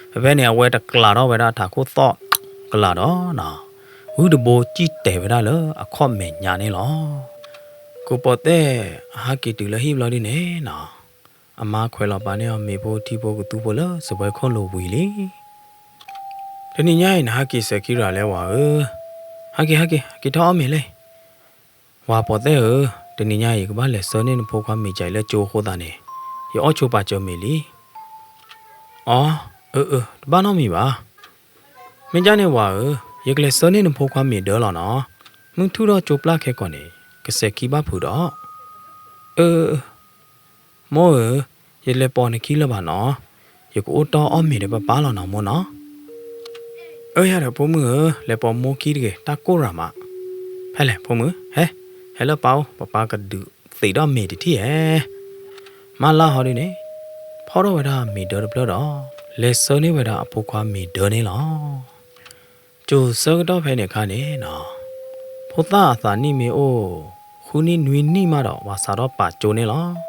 ဖဲဖဲန့ၣ် အဝဲတကျးထီၣ်ဝဲဒၣ်ထးခိၣ်သီၣ်ကလာ်ဒီးနီၤ ဂုၢ်တဘိစံၣ်တဲာ်ဝဲဒၣ်လၢအခီၣ်မဲာ်ညါန့ၣ်လီၤ. ကိးပီၤသဲၣ် အဟးက့ၤတုၤလၢဟံၣ်ဘျီဒုန့ၣ်နီၤ အမါခွဲးလီၤပာ်န့ၢ်အီၤမ့ၤဖိထံဖိကသူဖိလၢစပွဲခိၣ်လိာ်ဝံၤလံ. တနံၤညါအံၤ နဟးက့ၤစဲၤခံရၤလဲၣ်ဝၤဧၢ, ဟးက့ၤ ဟးက့ၤ ဟဲက့ၤထီၣ်အီၣ်မ့ၤလံ. ဝၤပီၤသဲၣ်ဧၢ, တနံၤညါအံၤ ယကဘၣ်လဲၤဆှၢန့ၢ်နဖိခွါမ့ၤကၠံလၢကၠိအဃိသတးန့ၣ် ယအီၣ်ဆိပာ်စၢၤမ့ၤလံ. အီ, အၢ အၢ တဘၣ်နီတမံၤဘၣ်. မ့ၢ်ကၢ်န့ၣ်ဝၤဧၢ, ယကလဲၤဆှၢန့ၢ်နဖိခွါမ့ၤဒၢလီၤနီၤ. မုၢ်ထူၣ်ထီၣ်ကၠိပျၢ်ခဲကီးန့ၣ် ကစဲၤခံဘၣ်ဖုးဒီး. အၢ အၢ မိၢ်ဧၢ, ယလဲၤပိာ်နခံလၢၤဘၣ်နီၤ. ယကအိၣ်တီၢ်အီၣ်မ့ၤဒီးပၢ်ပၢ်လီၤနီၤမိၢ်နီၤ. အၢ ယၤဒီးဖိမုၣ်ဧၢ, လဲၤပိာ်မိၢ်ခံတဂ့ၤ, တၢ်ကိၢ်ရၤမး. ဖဲလဲၣ်ဖိမုၣ်, ဟဲ, ဟဲလၢပၢ်အိၣ်, ပၢ်ပၢ်ကဒုးသံးဒီးမ့ၤတထံၣ်ဧဲ. မါလၢ်ဟီဒုန့ၣ် ဖီၣ်ထီၣ်ဝဲဒၣ်မ့ၤဒၢတဖျၢၣ်ဒီး လဲၤဆှၢန့ၢ်ဝဲဒၣ်အဖိခွါမ့ၤဒၢန့ၣ်လီၤ. ကၠိၤဆၢကတီၢ်ဖဲန့ၣ်အခါန့ၣ်နီၤ, ဖိသၣ်အသးနံၣ်မ့ၢ်အိၣ် ဃုနံၣ်နွံနံၣ်မးဒီး ပှၤစးထီၣ်ပာ်ကၠိန့ၣ်လီၤ.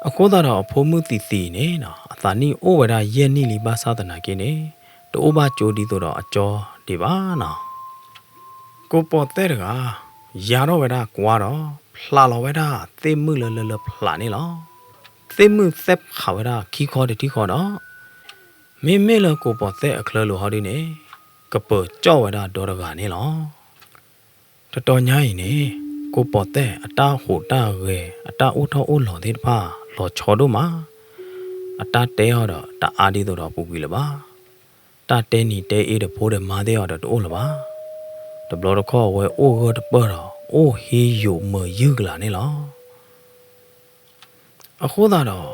အဃိသတးဒီးအဖိမုၣ်သံၣ်သံၣ်န့ၣ်နီၤ အသးနံၣ်အိၣ်ဝဲဒၣ်ယဲၢ်နံၣ်လံဘၣ်ဆၣ်သနာ်က့န့ၣ် တအိၣ်ဘၣ်ကၠိဒ်သိးဒီးအကၠီဒံးဘၣ်နီၤ. ကိးပီၤသဲၣ်တဂၤ ယါထီၣ်ဝဲဒၣ်ကွါဒီး ဖျးလီၤဝဲဒၣ်သ့ၣ်မုၣ်လၢလၢလၢဖျးန့ၣ်လီၤ. သ့ၣ်မုၣ်သဲၣ်ဖးဝဲဒၣ်ခံခီတထံၣ်ဃီဒီး မ့မ့ၢ်လၢကိးပီၤသဲၣ်အချၢလိာ်ဟီဒုန့ၣ် ကပၢၤကၠီၣ်ဝဲဒၣ်ဒီတဂၤန့ၣ်လီၤ. တတီၤညါအံၤန့ၣ် ကိးပီၣ်သဲၣ်အတၢ်ဟူးတၢ်ဂဲၤ အတၢ်အိၣ်ထီၣ်အိၣ်လီၤသ့ၣ်တဖၣ် လီၤဆီဒိၣ်မး, အတၢ်တဲအီၤဒီးတအါဒ်သိးဒီးအပူၤကွံာ်လၢၤဘၣ်. တၢ်တဲနံၤတဲအ့ဒီးဖိဒီးမါသ့ၣ်အီၤဒီးတအိၣ်လၢၤဘၣ်. တဘျီတခီၣ်အဝဲအိၣ်ဂၢၢ်တပၢၢ်ဒီး အိၣ်ဟ့ယိာ်မုာ်ယုၢ်ကလာ်န့ၣ်လီၤ. အဃိသတးဒီး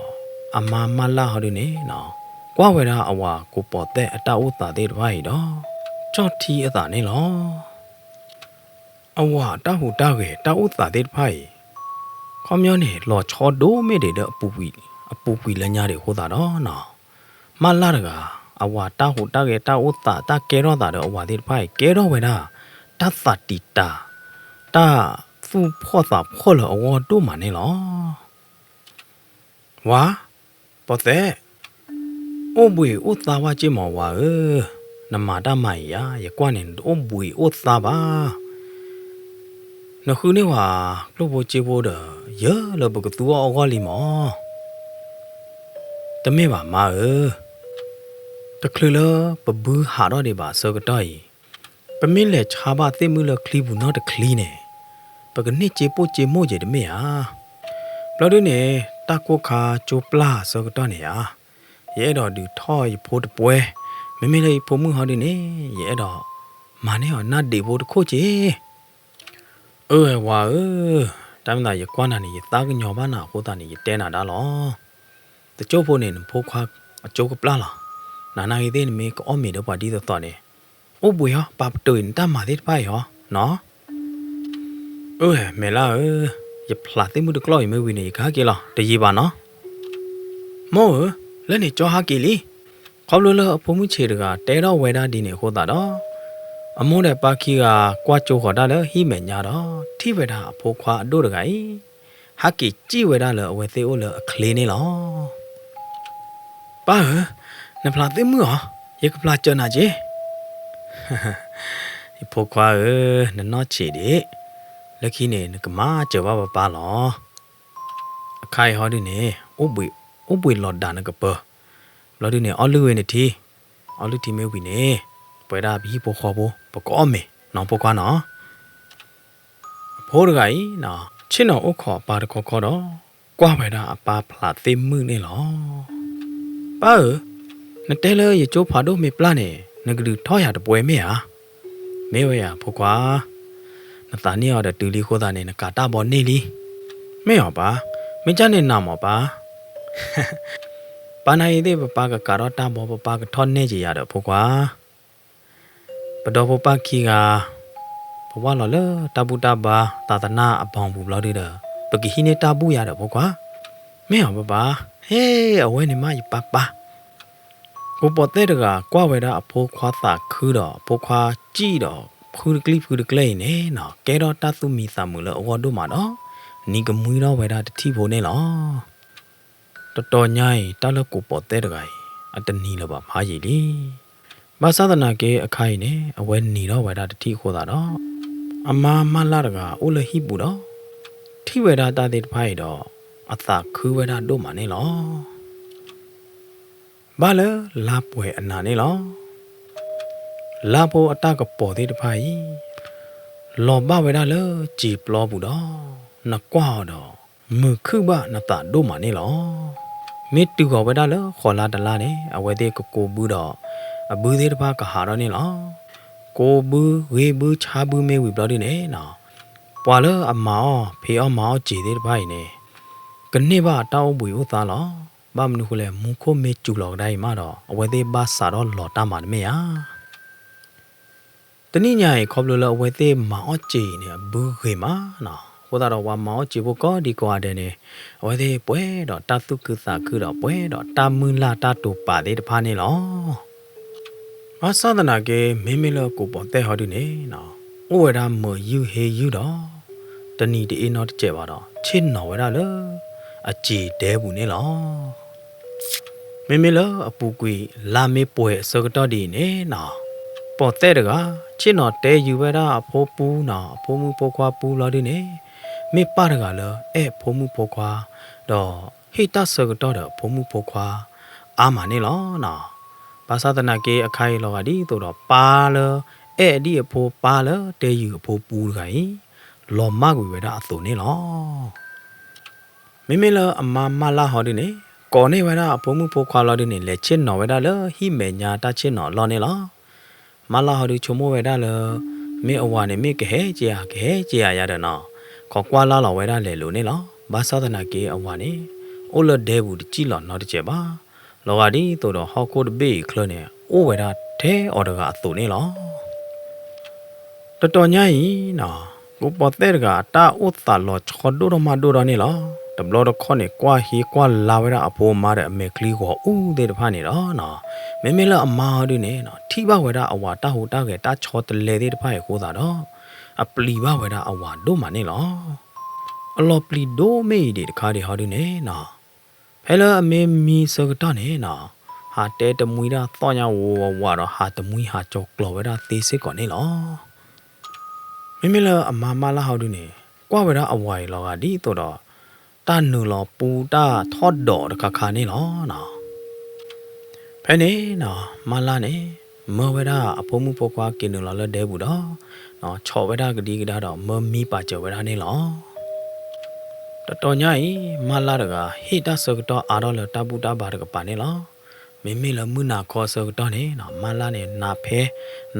အမါမၢ်လၢ်ဟီဒုန့ၣ် ကွၢ်ဝဲဒၣ်အဝၤကိးပီၣ်သဲၣ်အတၢ်အိၣ်သးသ့ၣ်တဖၣ်အံၤဒီး ကၠီၣ်ထံအသးန့ၣ်လီၤ. အဝၤတၢ်ဟူးတၢ်ဂဲၤတၢ်အိၣ်သးသ့ၣ်တဖၣ်အံၤ ခီပညီန့ၣ် လီၤဆီဒိၣ်မ့ၢ်ဒံးဒီး အပူၤကွံာ်လၢညါဒံးအဃိသတးဒီး မၢ်လၢ်တဂၤ အဝၤတၢ်ဟူးတၢ်ဂဲၤတၢ်အိၣ်သး တၢ်ကဲထီၣ်သးဒီးအဝၤသ့ၣ်တဖၣ်အံၤ ကဲထီၣ်ဝဲဒၣ် တၢ်သးတံာ်တာ် တၢ်သူၣ်ဖှီၣ်သးဖှီၣ်လၢအဂီၢ်ဒိၣ်မးန့ၣ်လီၤ. ဝါ, ပီၣ်သဲၣ်, အိၣ်ဘှံးအိၣ်သါဝဲက့မးဝၤဧၢ, နမၤတၢ်မၤအံၤဧါ, ယကွၢ်န့ၣ် နတအိၣ်ဘှံးအိၣ်သါဘၣ်. နဃုန့ၢ်ဝဲကျိၣ်ဖိစ့ဖိဒီး ယၢလၢပကသူအီၤအဂီၢ်လံမး. တမ့ၢ်ဘၣ်မါဧၢ, တချုးလၢပဘုဟးထီၣ်ဒံးဘၣ်အဆၢကတီၢ်အံၤ, ပမ့ၢ်လဲၤဆါဘၣ်သ့ၣ်မုၣ်လၢချံပူၤနီတချံန့ၣ်, ပကန့ၢ်စ့ပိၢ်စ့မိၢ်က့ၤတမ့ၢ်ဧါ. ဘျီဒုန့ၣ် တၢ်ကိၢ်ခါကၠိပျၢ်အဆၢကတီၢ်န့ၣ်ဧါ, ယအဲၣ်ဒိးဒုးထီၣ်ယဖိတပှဲၤ, မ့မ့ၢ်လၢယဖိမုၣ်ဟီဒုန့ၣ် ယအဲၣ်ဒိးမၤန့ၢ်အီၤနၢ်ဒံးဖိတခိၣ်က့ၤ. အၢဝဲဝၤဧၢ, တၢ်မ့ၢ်သးယကွၢ်နၤန့ၣ် ယသးကညီၤဘၣ်နၤအဃိသတးန့ၣ် ယတဲနၤဒၣ်လီၤ. တကၠိဖိန့ၣ် နဖိခွါအကၠိကပျၢ်လီၤ. နၤနာ်ဂ့ၤသ့ၣ် နမ့ၢ်ကအီၣ်မ့ၤဒီးပှၤဒ်သိးသိးန့ၣ်, အိၣ်ဘှံးဟီ, ပာ်ပတုာ်အံၤနတၢ်မၤသ့ၣ်တဖၣ်အံၤဟီ, နီၤ. အၢ မဲာ်လၢဧၢ, ယဖျးသ့ၣ်မုၣ်တကျီၢ်အံၤမ့ၢ်ဝံၤန့ၣ် ယကဟဲက့ၤလီၤ, တယံာ်ဘၣ်နီၤ. မိၢ်ဧၢ, လၢန့ၣ်ကၠီဟးက့ၤလံ. ခီဖျိလၢအဖိမုၣ်ဆံးတဂၤတဲထီၣ်ဝဲဒၣ်ဒ်န့ၣ်အဃိသတးဒီး, အမိၢ်ဒီးပၢ်ခံဂၤကွၢ်ကၠိဃီၤတၢ်လၢဟံၣ်မဲာ်ညါဒီး ထံၣ်ဝဲဒၣ်အဖိခွါအဒိၣ်တဂၤအံၤ ဟးက့ၤစံၣ်ဝဲဒၣ်လၢအဝဲသ့ၣ်အိၣ်လၢအချ့န့ၣ်လီၤ. ပၢ်ဧၢ, နဖျးသ့ၣ်မုၣ်ဧါ, ယကဖျးစၢၤနၤက့ၤ. ယဖိခွါဧၢ, နနီၢ်ဆံးဒံး, လၢခံန့ၣ် နကမၤစၢၤဘၣ်ပၢ်ပၢ်လီၤ. အခါအံၤဟီဒုန့ၣ် အိၣ်ဘှံးလီၤဒၣ်နကပၢၤ, ဘျီဒုန့ၣ် အီၣ်လုၢ်ဝဲနထံ, အီၣ်လုၢ်ထံမ့ၢ်ဝံၤန့ၣ် ပဝဲဒၣ်ပဟံၣ်ဖိဃီဖိ ပကအီၣ်မ့ၤနီၤဖိခွါနီၤ. အဖိတဂၤအံၤ ဆ့ၣ်နီၤအိၣ်ခိးအပၢ်တခီခီဒီး ကွၢ်ဝဲဒၣ်အပၢ်ဖျးသ့ၣ်မုၣ်န့ၣ်လီၤ. ပၢ်ဧၢ, နတဲလၢယကၠိဖးဒိၣ်မ့ၢ်ပျၢ်န့ၣ် နကဒုးထီၣ်ယၤတပှဲၤမ့ၢ်ဧါ. မ့ၢ်ဝဲယၤဖိခွါ, နသးန့ၢ်အီၤဒီးတုၤလံအဃိသတးန့ၣ် နကၤတၢ်ဘီန့ၢ်လံ. မ့ၢ်အီၤပၢ်, မ့ၢ်ကၢ်န့ၣ်နၤမးပၢ်. ပၢ်နာ်အံၤသ့ၣ် ပပၢ်ကကၤထီၣ်တၢ်ဘီ ပပၢ်ကထီၣ်နဲၣ်က့ၤယၤဒီးဖိခွါ. ပဒီဖိပၢ်ခံဂၤ ပဝၢ်လီၤလၢတၢ်ဘူၣ်တၢ်ဘါ သးသနၢ်အဘီပူၤဘျီဒုဒီး ပကဟံးန့ၢ်တၢ်ဘူၣ်ယၤဒီးဖိခွါ. မ့ၢ်အီၤပၢ်ပၢ်, ဟဲ အဝဲန့ၣ်မးယပၢ်ပၢ်. ကိးပီၣ်သဲၣ်တဂၤကွၢ်ဝဲဒၣ်အဖိခွါသးခုဒီး အဖိခွါစံၣ်ဒီး ဖုတကျံၢ်ဖုတကျဲၢ်အံၤန့ၣ်နီၤ ကဲထီၣ်တၢ်သူၣ်မံသးမုာ်လၢအဂီၢ်ဒိၣ်မးဒီး နံၤကမှံထီၣ်ဝဲဒၣ်တထံၣ်ဖိန့ၣ်လီၤ. တတီၤညါအံၤ တၢ်လၢကိးပီၣ်သဲၣ်တဂၤအံၤ အတနံၤလၢၤဘၣ်ဖးယံာ်လံ. ဘၣ်ဆၣ်သနာ်က့အခါအံၤန့ၣ် အဝဲနံၤထီၣ်ဝဲဒၣ်တထံၣ်အဃိသတးဒီး အမါမၢ်လၢ်တဂၤအိၣ်လၢဟံၣ်ပူၤဒီး ထံၣ်ဝဲဒၣ်တၢ်သ့ၣ်တဖၣ်အံၤဒီး အသးခုဝဲဒၣ်ဒိၣ်မးန့ၣ်လီၤ. ဘၣ်လၢလါပှဲၤအနၤန့ၣ်လီၤ. လါဖိအတၢ်ကပီၤသ့ၣ်တဖၣ်အံၤ လီၤဘၣ်ဝဲဒၣ်လၢစံာ်ပျီပူၤဒီး နကွၢ်အီၤဒီး မုာ်ခုၣ်ဘၣ်နသးဒိၣ်မးန့ၣ်လီၤ. မ့ၢ်တုၤဃီၤဝဲဒၣ်လၢဃီၤလါတလါန့ၣ် အဝဲသ့ၣ်ကကိးဘုဒီး အဘုသ့ၣ်တဖၣ်ကဟးထီၣ်န့ၣ်လီၤ. ကိးဘု ဂ့ၤဘု ဆါဘုမ့ၢ်ဝံၤဘျီဒုန့ၣ်နီၤ ပှၤလၢအမၤအီၣ်ဖံးအီၣ်မၤအီၣ်စ့ၤသ့ၣ်တဖၣ်အံၤန့ၣ် ကန့ၢ်ဘၣ်အတၢ်အိၣ်ဘှံးအိၣ်သါလီၤ. ဘၣ်မနုၤဃိလဲၣ် မူခိၣ်မ့ၢ်စူၤလီၤကဒါအံၤမးဒီး အဝဲသ့ၣ်ဘၣ်စးထီၣ်လီၤတၢ်မၤတမ့ၢ်ဧါ. တနံၣ်ညါအံၤ ခီဖျိလၢအဝဲသ့ၣ်မၤအီၣ်စ့ၤအံၤန့ၣ် အဘုဂ့ၤမးနီၤ အဃိသတးဒီးပှၤမၤအီၣ်စ့ၤဖိကိးဒံကိးဂၤဒဲးန့ၣ် အဝဲသ့ၣ်ပှဲၤဒီးတၢ်သူၣ်ခုသးခုဒီး ပှဲၤဒီးတၢ်မုၢ်လၢ်တၢ်တိာ်ပာ်သ့ၣ်တဖၣ်န့ၣ်လီၤ. ဘၣ်ဆၣ်သနာ်က့ မ့မ့ၢ်လၢကိးပီၣ်သဲၣ်ဟီဒုန့ၣ်နီၤ အိၣ်ဝဲဒၣ်မုာ်ယုၢ်ဟ့ယုၢ်ဒီး တနံၤတအ့နီတစဲးဘၣ်ဒီး ဆ့ၣ်နီၤဝဲဒၣ်လၢ အစ့ၤဒဲပူၤန့ၣ်လီၤ. မ့မ့ၢ်လၢအပူၤကွံာ်လါမ့ၢ်ပှဲၤအဆၢကတီၢ်ဒ်အံၤန့ၣ်နီၤ ပီၣ်သဲၣ်တဂၤ ဆ့ၣ်နီၤတဲယုာ်ဝဲဒၣ်အဖိပူနီၤ အဖိမုၣ်ဖိခွါပူဘျီဒုန့ၣ် မ့ၢ်ပၢ်တဂၤလၢအဲၣ်အဖိမုၣ်ဖိခွါ ဒီးဟ့ၣ်တၢ်ဆၢကတီၢ်ဒီးအဖိမုၣ်ဖိခွါအါမးန့ၣ်လီၤနီၤ. ဘၣ်ဆၣ်သနာ်က့အခါအံၤလီၤဂာ်ဒ်သိးဒီးပၢ်လၢအဲၣ်ဒံးအဖိ ပၢ်လၢတဲယုာ်အဖိပူတဂၤအံၤ လီၤမၢ်ကွံာ်ဝဲဒၣ်အသိးန့ၣ်လီၤ. မ့မ့ၢ်လၢအမါမၢ်လၢ်ဟီဒုန့ၣ် ကိးန့ၢ်ဝဲဒၣ်အဖိမုၣ်ဖိခွါလီၤဒုန့ၣ် လဲၤဆ့ၣ်နီၤဝဲဒၣ်လၢဟံၣ်မဲာ်ညါတၢ်ဆ့ၣ်နီၤအလီၢ်န့ၣ်လီၤ. မၢ်လၢ်ဟီဒုဆိကမိၣ်ဝဲဒၣ်လၢ မ့ၢ်အဝၤန့ၣ် မ့ၢ်ကဟဲက့ၤဧါ ကဟဲက့ၤဧါယၤဒီးနီၤ ခိးကွၢ်လၢ်လီၤဝဲဒၣ်လဲၤလိၤန့ၣ်လီၤ. ဘၣ်ဆၣ်သနာ်က့အဝၤန့ၣ် အိၣ်လၢဒဲပူၤတစံၣ်လီၤနီတစဲးဘၣ်. လီၤဂာ်ဒ်သိးဒီးဟီၣ်ခိၣ်တဘ့ၣ်အံၤချၢန့ၣ် အိၣ်ဝဲဒၣ်ထဲအီၤတဂၤအသိးန့ၣ်လီၤ. တတီၤညါအံၤနီၤ ကိးပီၤသဲၣ်တဂၤအတၢ်အိၣ်သးလီၤဆီဒိၣ်ထီၣ်မးဒိၣ်ထီၣ်န့ၣ်လီၤ. တဘျီတခီၣ်န့ၣ် ကွၢ်ဟ့ကွၢ်လါဝဲဒၣ်အဖိအမါဒီးအမဲာ်ချံဂီၤအူသ့ၣ်တဖၣ်န့ၣ်ဒီးနီၤ မ့မ့ၢ်လၢအမါဟီဒုန့ၣ်နီၤ ထံၣ်ဘၣ်ဝဲဒၣ်အဝၤတၢ်ဟူးတၢ်ဂဲၤတၢ်ဆီတလဲသ့ၣ်တဖၣ်အံၤအဃိသတးဒီး အပျံၤဘၣ်ဝဲဒၣ်အဝၤဒိၣ်မးန့ၣ်လီၤ. အလီၤပျံၤဒိၣ်မ့ၢ်အံၤဒံးတခါဒံးဟီဒုန့ၣ်နီၤ ဖဲလၢအမ့ၢ်မံဆၢကတီၢ်န့ၣ်နီၤ ဟးတဲတမှံတၢ်သီၣ်ညါဝးဝးဒီး ဟးတမှံဟးကၠီၤကျီၤဝဲဒၣ်သ့စ့ၢ်ကီးန့ၣ်လီၤ. မ့မ့ၢ်လၢအမါမၢ်လၢ်ဟီဒုန့ၣ် ကွၢ်ဝဲဒၣ်အဝၤအံၤလီၤဂာ်ဒ်သိးဒီး တၢ်နုာ်လီၤပူတၢ်ထီၣ်ဒီးတခါခါန့ၣ်လီၤနီၤ. ဖဲန့ၣ်နီၤ မၢ်လၢ်န့ၣ် မၢဝဲဒၣ်အဖိမုၣ်ဖိခွါက့ၤနုာ်လီၤလၢဒဲပူၤဒီး ဆီးဝဲဒၣ်ကဒံကဒါဒီး မၢမံပာ်စၢၤဝဲဒၣ်န့ၣ်လီၤ. တတီၤညါအံၤ မၢ်လၢ်တဂၤ ဟ့ၣ်တၢ်ဆၢကတီၢ်အါထီၣ်လၢတၢ်ဘူၣ်တၢ်ဘါတကပၤန့ၣ်လီၤ. မ့မ့ၢ်လၢမုၢ်နၤခီဆၢကတီၢ်န့ၣ်နီၤ မၢ်လၢ်န့ၣ် နၤဖဲ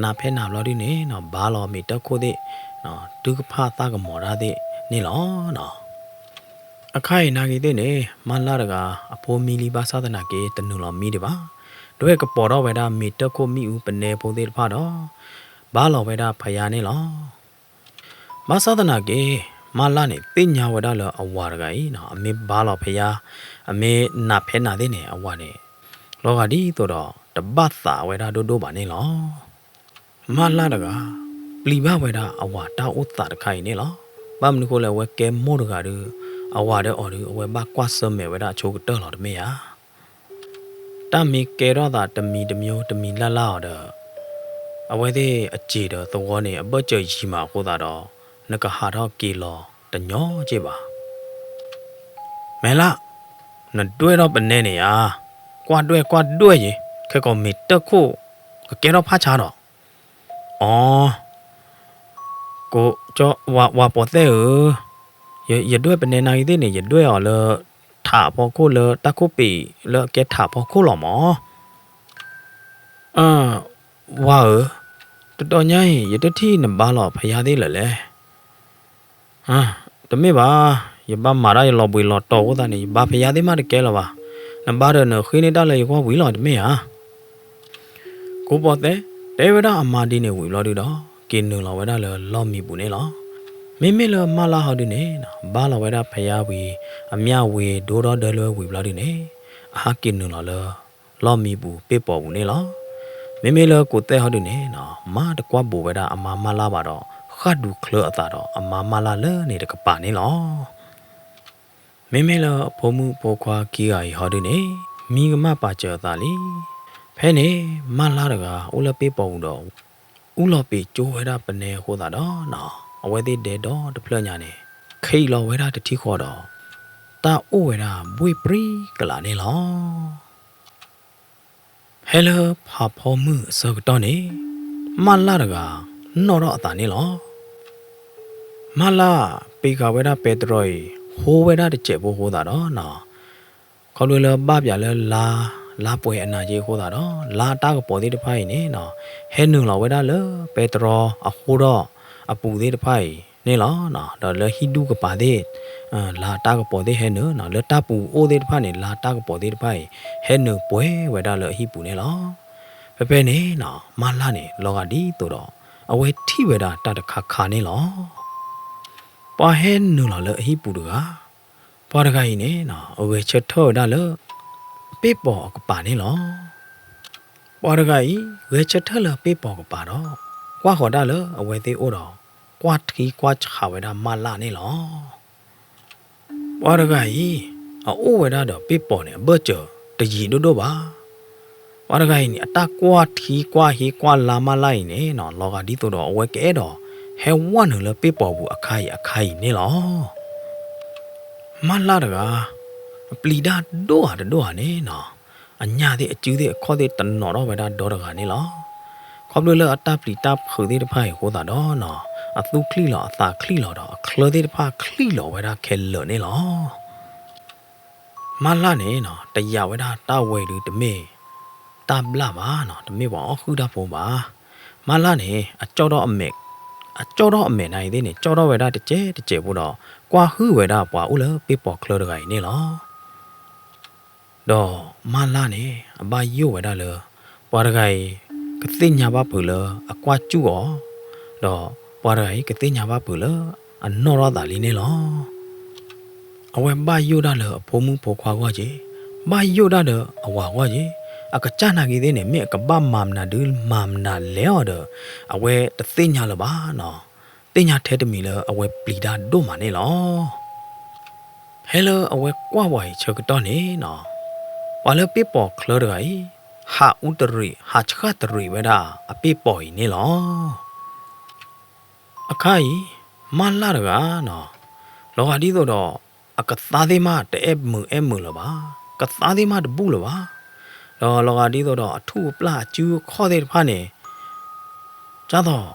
နၤဖဲနၤဘျီဒုန့ၣ်နီၤ ဘါလီၤမ့ၤတၢၢ်ခိၣ်သ့ၣ် တုၤကဖၣ်သၣ်ကမီၤတၢ်သ့ၣ်န့ၣ်လီၤနီၤ. အခါအံၤနာ်က့ၤသ့ၣ်န့ၣ် မၢ်လၢ်တဂၤ အဖိမံလံဘၣ်ဆၣ်သနာ်က့ တနုာ်လီၤမံဒံးဘၣ်. ဒွဲၣ်ကပီၤထီၣ်ဝဲဒၣ်မ့ၤတၢၢ်ခိၣ်မ့ၣ်အူပနဲဖိသ့ၣ်တဖၣ်ဒီး ဘါလီၤဝဲဒၣ်ဖယါန့ၣ်လီၤ. ဘၣ်ဆၣ်သနာ်က့ မၢ်လၢ်န့ၣ် သ့ၣ်ညါဝဲဒၣ်လၢအဝၤတဂၤအံၤနီၤ အမ့ၢ်ဘါလီၤဖယါ အမ့ၢ်နၤဖဲနၤသ့ၣ်န့ၣ် အဝၤန့ၣ် လီၤဂာ်ဒ်သိးဒီး တဘၣ်သးဝဲဒၣ်ဒိၣ်ဒိၣ်ဘၣ်န့ၣ်လီၤ. မၢ်လၢ်တဂၤ ပျံၤဘၣ်ဝဲဒၣ်အဝၤတၢ်အိၣ်သးတခါအံၤန့ၣ်လီၤ. ဘၣ်မနုၤဃိလဲၣ် အဝဲကဲမိၢ်တဂၤဒီး အဝၤဒီးအီၤဒီး အဝဲဘၣ်ကွၢ်ဆၢၣ်မဲာ်ဝဲဒၣ်အဆိကတၢၢ်လီၤတမ့ၢ်ဧါ. တၢ်မ့ၢ်ကဲထီၣ်သးတမံၤတမံၤတမံၤလၢ်လၢ်အီၤဒီး အဝဲသ့ၣ်အစ့ၤဒီးသဝီန့ၣ် အဘၢၣ်စၢၤယံၤမးအဃိသတးဒီး နကဟးထီၣ်က့ၤလီၤတညီက့ၢ်ဘၣ်. မဲာ်လၢ်, နဒွဲၣ်ထီၣ်ပနဲန့ၣ်ဧါ, ကွၢ်ဒွဲၣ်ကွၢ်ဒွဲၣ်ယံၤ, ခဲကိးမ့ၢ်တၢၢ်ခိၣ် ကကဲထီၣ်ဖးဆါဒီး, အိ, ဝၤပီၤသဲၣ်ဧၢ, ယဒွဲၣ်ပနဲနၤဂ့ၤသ့ၣ်န့ၣ် ယဒွဲၣ်အီၤလၢ ထးဖီခိၣ်လၢတၢ်ခိၣ်ပ့ၤလၢအကဲထးဖီခိၣ်လီၤမး. ဝၤဧၢ, တတီၤညါအံၤ ယတထံၣ်နဘါလီၤဖယါသ့ၣ်လၢၤလဲၣ်. တမ့ၢ်ဘၣ်, ယဘၣ်မၤတၢ်ယလီၤဘှံးလီၤတီၤအဃိသတးန့ၣ် ယဘါဖယါသ့ၣ်မးတကဲလၢၤဘၣ်. နဘါဒီးနဃ့န့ၢ်တၢ်လၢယကွၢ်ဝံၤလီၤတမ့ၢ်ဧါ. ကိးပီၤသဲၣ် တဲဝဲဒၣ်အမါဒ်န့ၣ်ဝံၤဘျီဒုဒီး က့ၤနုာ်လီၤဝဲဒၣ်လၢလီၢ်မံပူၤန့ၣ်လီၤ. မ့မ့ၢ်လၢမၢလၢ်ဟီဒုန့ၣ် ဘါလီၤဝဲဒၣ်ဖယါဝံၤ အမျၢ်ဝံၤဒိဒီဒၢလွဲဝံၤဘျီဒုန့ၣ် အဟးက့ၤနုာ်လီၤလၢ လီၢ်မံပူၤပ့ၢ်ပီၤပူၤန့ၣ်လီၤ. မ့မ့ၢ်လၢကိးသဲၣ်ဟီဒုန့ၣ် မၤတကွၢ်ဘူးဝဲဒၣ်အမါမၢလၢ်ဘၣ်ဒီး ဃၣ်ဒူချၢအသးဒီးအမါမၢလၢ်လၢန့ၣ်တကပၤန့ၣ်လီၤ. မ့မ့ၢ်လၢအဖိမုၣ်ဖိခွါခံဂၤအံၤဟီဒုန့ၣ် မံကမၣ်ပာ်စၢၤအသးလံ. ဖဲန့ၣ် မၢလၢ်တဂၤအိၣ်လၢပ့ၢ်ပီၤပူၤဒီး အူလီၤပ့ၤကၠိဝဲဒၣ်ပနဲအဃိသတးဒီး အဝဲသ့ၣ်ဒဲဒီတဖျၢၣ်ညါန့ၣ် ခံးလီၤဝဲဒၣ်တထံဃီဒီး တၢ်အိၣ်ဝဲဒၣ်ဘှ့ၣ်ပြံကလးန့ၣ်လီၤ. ဖဲလၢဖးဖီမုၢ်အဆၢကတီၢ်န့ၣ် မၢလၢ်တဂၤ နီၣ်ထီၣ်အသးန့ၣ်လီၤ. မၢလၢ်ပ့ၤဃာ်ဝဲဒၣ်ပဲတြီအံၤ ဟိဝဲဒၣ်တစဲးဖိအဃိသတးဒီး ခီဖျိလၢဘၣ်ပၠးလၢလါ လါပှဲၤအနၤက့အဃိသတးဒီး လါအတၢ်ကပီၤသ့ၣ်တဖၣ်အံၤန့ၣ် ဟဲနုာ်လီၤဝဲဒၣ်လၢပဲတြီအဃိဒီးအပူၤသ့ၣ်တဖၣ်အံၤန့ၣ်လီၤ. ဒီးလၢဟံၣ်ဒူၣ်ကပၤသ့ၣ် လၢတၢ်ပူၤအိၣ်သ့ၣ်တဖၣ်န့ၣ် လါတၢ်ကပီၤသ့ၣ်တဖၣ်အံၤ ဟဲနုာ်ပှဲၤဝဲဒၣ်လၢအဟံၣ်ပူၤန့ၣ်လီၤ. ဖဲဖဲန့ၣ် မၢလၢ်န့ၣ် လီၤဂာ်ဒ်သိးဒီး အဝဲထံၣ်ဝဲဒၣ်တၢ်တခါခါန့ၣ်လီၤ. ပှၤဟဲနုာ်လီၤလၢအဟံၣ်ပူၤတဂၤ, ပှၤတဂၤအံၤန့ၣ် ဂဲၤဆၢထၢၣ်ဝဲဒၣ်လၢ ပ့ၢ်ပီၤအကပၤန့ၣ်လီၤ. ပှၤတဂၤအံၤ ဂဲၤဆၢထၢၣ်လၢပ့ၢ်ပီၤကပၤဒီး ကွၢ်ဃီၤတၢ်လၢအဝဲသ့ၣ်အိၣ်ဒီး ကွၢ်ထံကွၢ်ဆးဝဲဒၣ်မၢလၢ်န့ၣ်လီၤ. ပှၤတဂၤအံၤ အအိၣ်ဝဲဒၣ်ဒီးပ့ၢ်ပီၤန့ၣ် အဘၢၣ်စၢၤတယံာ်ဒိၣ်ဒိၣ်ဘၣ်. ပှၤတဂၤအံၤန့ၣ် အတၢ်ကွၢ်ထံကွၢ်ဟ့ကွၢ်လါမၢလၢ်အံၤန့ၣ် လီၤဂာ်ဒ်သိးဒီးအဝဲကအဲၣ်ဒိး ဟဲဝဲနုာ်လၢပ့ၢ်ပီၤပူၤအခါအံၤအခါအံၤန့ၣ်လီၤ. မၢလၢ်တဂၤ အပျံၤတၢ်ဒိၣ်ဧါတဒိၣ်ဧါန့ၣ် အညၣ်သ့ၣ်အစုသ့ၣ်အခီၣ်သ့ၣ်တနီၤထီၣ်ဝဲဒၣ်ဒီတဂၤန့ၣ်လီၤ. ခီဖျိလၢအတၢ်ပျံၤတၢ်ဖုးသ့ၣ်တဖၣ်အံၤအဃိသတးဒီး အသူၣ်ချံၣ်လီၤ အသးချံၣ်လီၤဒီး အချၢသ့ၣ်တဖၣ်ချံၣ်လီၤဝဲဒၣ်ခဲလၢာ်န့ၣ်လီၤ. မၢလၢ်န့ၣ်နီၤ တယာ်ဝဲဒၣ်တၢ်ဝဲဒုးတမ့ၢ်တၢ်ဘျၣ်ဘၣ်နီၤ, တမ့ၢ်ပှၤအီၣ်ဟုၣ်တၢ်ဖိဘၣ်. မၢလၢ်န့ၣ် အကၠီၣ်ထီၣ်အမဲာ်, အကၠီၣ်ထီၣ်အမဲာ်နၤအံၤသ့ၣ်န့ၣ် ကၠီၣ်ထီၣ်ဝဲဒၣ်တစဲးတစဲးဖိဒီး ကွၢ်ဟုၣ်ဝဲဒၣ်ပှၤအိၣ်လၢပ့ၢ်ပိာ်ချၢတဂၤအံၤန့ၣ်လီၤ. ဒီးမၢလၢ်န့ၣ် အဘၣ်ယိၣ်ဝဲဒၣ်လၢ ပှၤတဂၤအံၤ ကသ့ၣ်ညါဘၣ်ဖုးလၢအကွၢ်စူၣ်အီၤ, ဒီးပှၤတဂၤအံၤ ကသ့ၣ်ညါဘၣ်ဖုးလၢအနီၣ်ထီၣ်သးလံန့ၣ်လီၤ. အဝဲဘၣ်ယိၣ်ဒၣ်လၢအဖိမုၣ်ဖိခွါဂီၢ်က့ၤ, ဘၣ်ယိၣ်ဒၣ်လၢအဝၤဂီၢ်က့ၤ, အကစၢ်နာ်က့ၤသ့ၣ်န့ၣ် မ့ၢ်အကဘၣ်မၤမနုၤဒုးမၤမနုၤလဲၣ်အီၤဒီး အဝဲတသ့ၣ်ညါလၢၤဘၣ်နီၤ. သ့ၣ်ညါထဲတမံၤလၢအဝဲပျံၤတၢ်ဒိၣ်မးန့ၣ်လီၤ. ဖဲလၢအဝဲကွၢ်ဝဲအံၤဆၢကတီၢ်န့ၣ်နီၤ, ပှၤလၢပ့ၢ်ပိာ်ချၢတဂၤအံၤ ဟးအူတရံး ဟးဆှၣ်တရံးဝဲဒၣ်အပ့ၢ်ပိာ်အံၤန့ၣ်လီၤ. အခါအံၤ မၢလၢ်တဂၤနီၤ, လီၤဂာ်ဒ်သိးဒီး အကသါသ့ၣ်မးတအဲၣ်မုာ်အဲၣ်မုာ်လၢၤဘၣ်, ကသါသ့ၣ်မးတဘူၣ်လၢၤဘၣ်, ဒီးလီၤဂာ်ဒ်သိးဒီးအထူၣ်အပျၢ်အစုအခီၣ်သ့ၣ်တဖၣ်န့ၣ် ဒ်သိး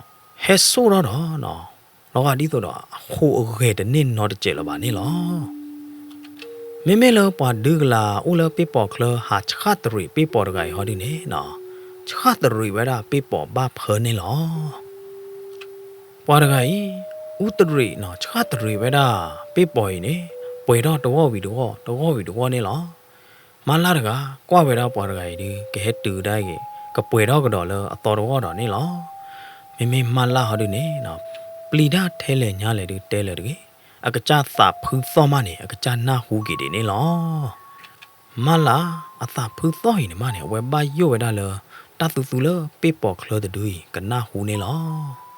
ဟဲစိၣ်ထီၣ်ဒီးနီၤ, လီၤဂာ်ဒ်သိးဒီးအဟူးအဂဲၤတန့ၢ်နီတစဲးလၢၤဘၣ်န့ၣ်လီၤ. မ့မ့ၢ်လၢပှၤဒုးကလၤအိၣ်လၢပ့ၢ်ပိာ်ချၢ ဟးဆှၣ်တရံးပ့ၢ်ပိာ်တဂၤအံၤဟီဒုန့ၣ်နီၤ, ဆှၣ်တရံးဝဲဒၣ်ပ့ၢ်ပိာ်ဘၣ်ဖၢန့ၣ်လီၤ. ပှၤတဂၤအံၤ အူတရံးနီၤ ဆှၣ်တရံးဝဲဒၣ်ပ့ၢ်ပိာ်အံၤန့ၣ် ပှဲၤထီၣ်တဂီၢ်ဝံၤတဂီၢ် တဂီၢ်ဝံၤတဂီၢ်န့ၣ်လီၤ. မၢလၢ်တဂၤ ကွၢ်ဝဲဒၣ်ပှၤတဂၤအံၤဒုး ကဟဲတုၤဒၣ်ဂ့ၤ ကပှဲၤထီၣ်ကဒီးလၢအသီတဂီၢ်ဒီးန့ၣ်လီၤ. မ့မ့ၢ်မၢလၢ်ဟီဒုန့ၣ်နီၤ, ပျံၤတၢ်ထဲလဲၣ်ညါလဲၣ်ဒုးတဲလၢၤတဂ့ၤ, အကစၢ်သးဖုသီၣ်မးန့ၣ် အကစၢ်နၢ်ဟူက့ၤဒံးန့ၣ်လီၤ. မၢလၢ်အသးဖုသီၣ်အံၤန့ၣ်မးန့ၣ် အဝဲဘၣ်ယိၣ်ဝဲဒၣ်လၢ တၢ်သူသူလၢပ့ၢ်ပိာ်ချၢတဒုအံၤ ကနၢ်ဟူန့ၣ်လီၤ.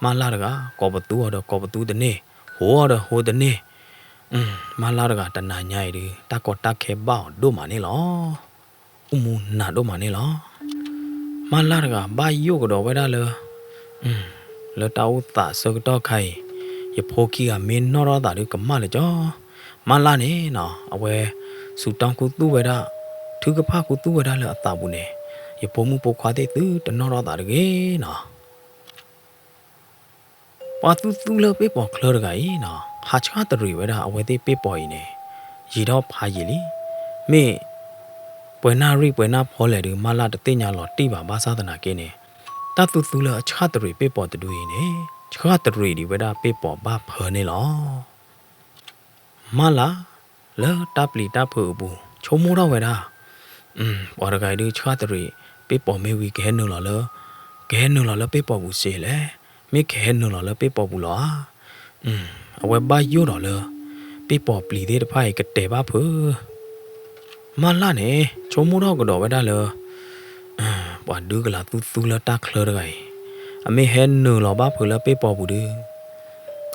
မၢလၢ်တဂၤ ကိးပသူအီၤဒီးကိးပသူတန့ၢ်, ဟူးအီၤဒီးဟူးတန့ၢ်, မၢလၢ်တဂၤတနၤညါအံၤဒုး တၢ်ကီတၢ်ခဲဘၣ်အီၤဒိၣ်မးန့ၣ်လီၤ. အိၣ်မူနးဒိၣ်မးန့ၣ်လီၤ. မၢလၢ်တဂၤဘၣ်ယိၣ်ကဒီးဝဲဒၣ်လၢ လၢတၢ်အိၣ်သးဆၢကတီၢ်ခါအံၤ ယဖိခံဂၤမ့ၢ်နီၣ်ထီၣ်သးဒုးကမၣ်လၢၤကၠီ, မၢလၢ်န့ၣ်နီၤ အဝဲ စူၤတီခူသူၣ်ဝဲဒၣ်, ထုကဖၣ်ခူသူၣ်ဝဲဒၣ်လၢအသးပူၤန့ၣ်, ယဖိမုၣ်ဖိခွါသ့ၣ်သုတနီၣ်ထီၣ်သးတဂ့ၤနီၤ. ပှၤသူသူလၢပ့ၢ်ပိာ်ချၢတဂၤအံၤနီၤ ဟးဆှၣ်တရံးဝဲဒၣ်အဝဲသ့ၣ်ပ့ၢ်ပိာ်အံၤန့ၣ် ယံာ်ထီၣ်ဖးယံာ်လံ. မ့ၢ်ပှဲၤနၣ်ရံၣ်ပှဲၤနၣ်ဖီလဲၣ်ဒုး မၢလၢ်တသ့ၣ်ညါလီၤတံၢ်ဘၣ် ဘၣ်ဆၣ်သနာ်က့န့ၣ်, တၢ်သူသူလၢအဆှၣ်တရံးပ့ၢ်ပိာ်တဒုအံၤန့ၣ် ဆှၣ်တရံးဒံးဝဲဒၣ်ပ့ၢ်ပိာ်ဘၣ်ဖၢန့ၣ်လီၤ. မၢလၢ် လၢတၢ်ပျံၤတၢ်ဖုးအပူၤ ဆိကမိၣ်ထီၣ်ဝဲဒၣ်, ပှၤတဂၤအံၤဒုးဆှၣ်တရံးပ့ၢ်ပိာ်မ့ၢ်ဝံၤ ကဟဲနုာ်လီၤလၢ, ကဟဲနုာ်လီၤလၢပ့ၢ်ပိာ်ပူၤစ့လဲၣ်, မ့ၢ်ကဟဲနုာ်လီၤလၢပ့ၢ်ပိာ်ပူၤလီၤဧါ. အဝဲဘၣ်ယိၣ်ဒီးလၢ ပ့ၢ်ပိာ်ပျံၤသ့ၣ်တဖၣ်အံၤကတဲာ်ဘၣ်ဖုး မၢလၢ်န့ၣ် ဆိကမိၣ်ထီၣ်ကဒီးဝဲဒၣ်လၢ ပှၤဒုးကလၤသူသူလၢတၢ်ချၢတဂၤအံၤ, အမ့ၢ်ဟဲနုာ်လီၤဘၣ်ဖုးလၢပ့ၢ်ပိာ်ပူၤဒုး,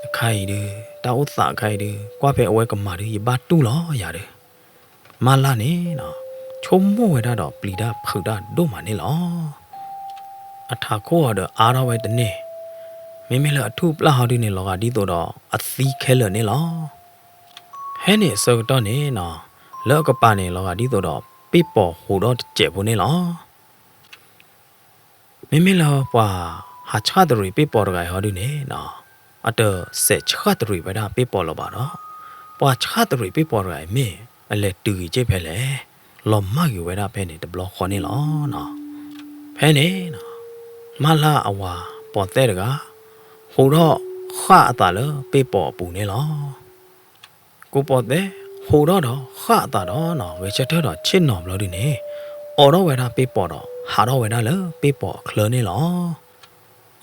အခါအံၤဒုး, တၢ်အိၣ်သးအခါအံၤဒုး ကွၢ်ဖဲအဝဲကမၤဒုး ယဘၣ်တူၢ်လီၤယၤဒီး, မၢလၢ်န့ၣ် ဆိကမိၣ်ဝဲဒၣ်ဒီးပျံၤတၢ်ဖုးတၢ်ဒိၣ်မးန့ၣ်လီၤ. အထးခိၣ်အီၤဒီးအါထီၣ်ဝဲတန့ၢ်, မ့မ့ၢ်လၢအထူၣ်အပျၢ်ဟီဒုးန့ၣ် လီၤဂာ်ဒ်သိးဒီးအသံခဲလၢာ်န့ၣ်လီၤ. ဖဲန့ၣ်အဆၢကတီၢ်န့ၣ်နီၤ, လၢအကပၤန့ၣ် လီၤဂာ်ဒ်သိးဒီး ပ့ၢ်ပိာ်ဟူးထီၣ်တစဲးဖိန့ၣ်လီၤ. မ့မ့ၢ်လၢပှၤဟးဆှၣ်တရံးပ့ၢ်ပိာ်တဂၤအံၤဟီဒုးန့ၣ်နီၤ, အတစဲးဆှၣ်တရံးဝဲဒၣ်ပ့ၢ်ပိာ်လၢၤဘၣ်ဒီး, ပှၤဆှၣ်တရံးပ့ၢ်ပိာ်တဂၤအံၤမ့ၢ်အလဲၤတုၤဂ့ၤက့ၢ်ဖဲလဲၣ်, လီၤမၢ်ဂ့ၤဝဲဒၣ်ဖဲန့ၣ်တဘျီဃီန့ၣ်လီၤ. ဖဲန့ၣ် မၢလၢ်အဝၤပိာ်သဲၣ်တဂၤ ဟူးထီၣ်ဃၣ်အသးလၢပ့ၢ်ပိာ်အပူၤန့ၣ်လီၤ. ကိးပိာ်သဲၣ် ဟူးထီၣ်ဒီးဃၣ်အသးဒီးနီၤ ဂဲၤဆၢထၢၣ်ဒီးဆ့ၣ်နီၤဘျီဒုးန့ၣ် အိးထီၣ်ဝဲဒၣ်ပ့ၢ်ပိာ်ဒီး ဟးထီၣ်ဝဲဒၣ်လၢပ့ၢ်ပိာ်အချၢန့ၣ်လီၤ.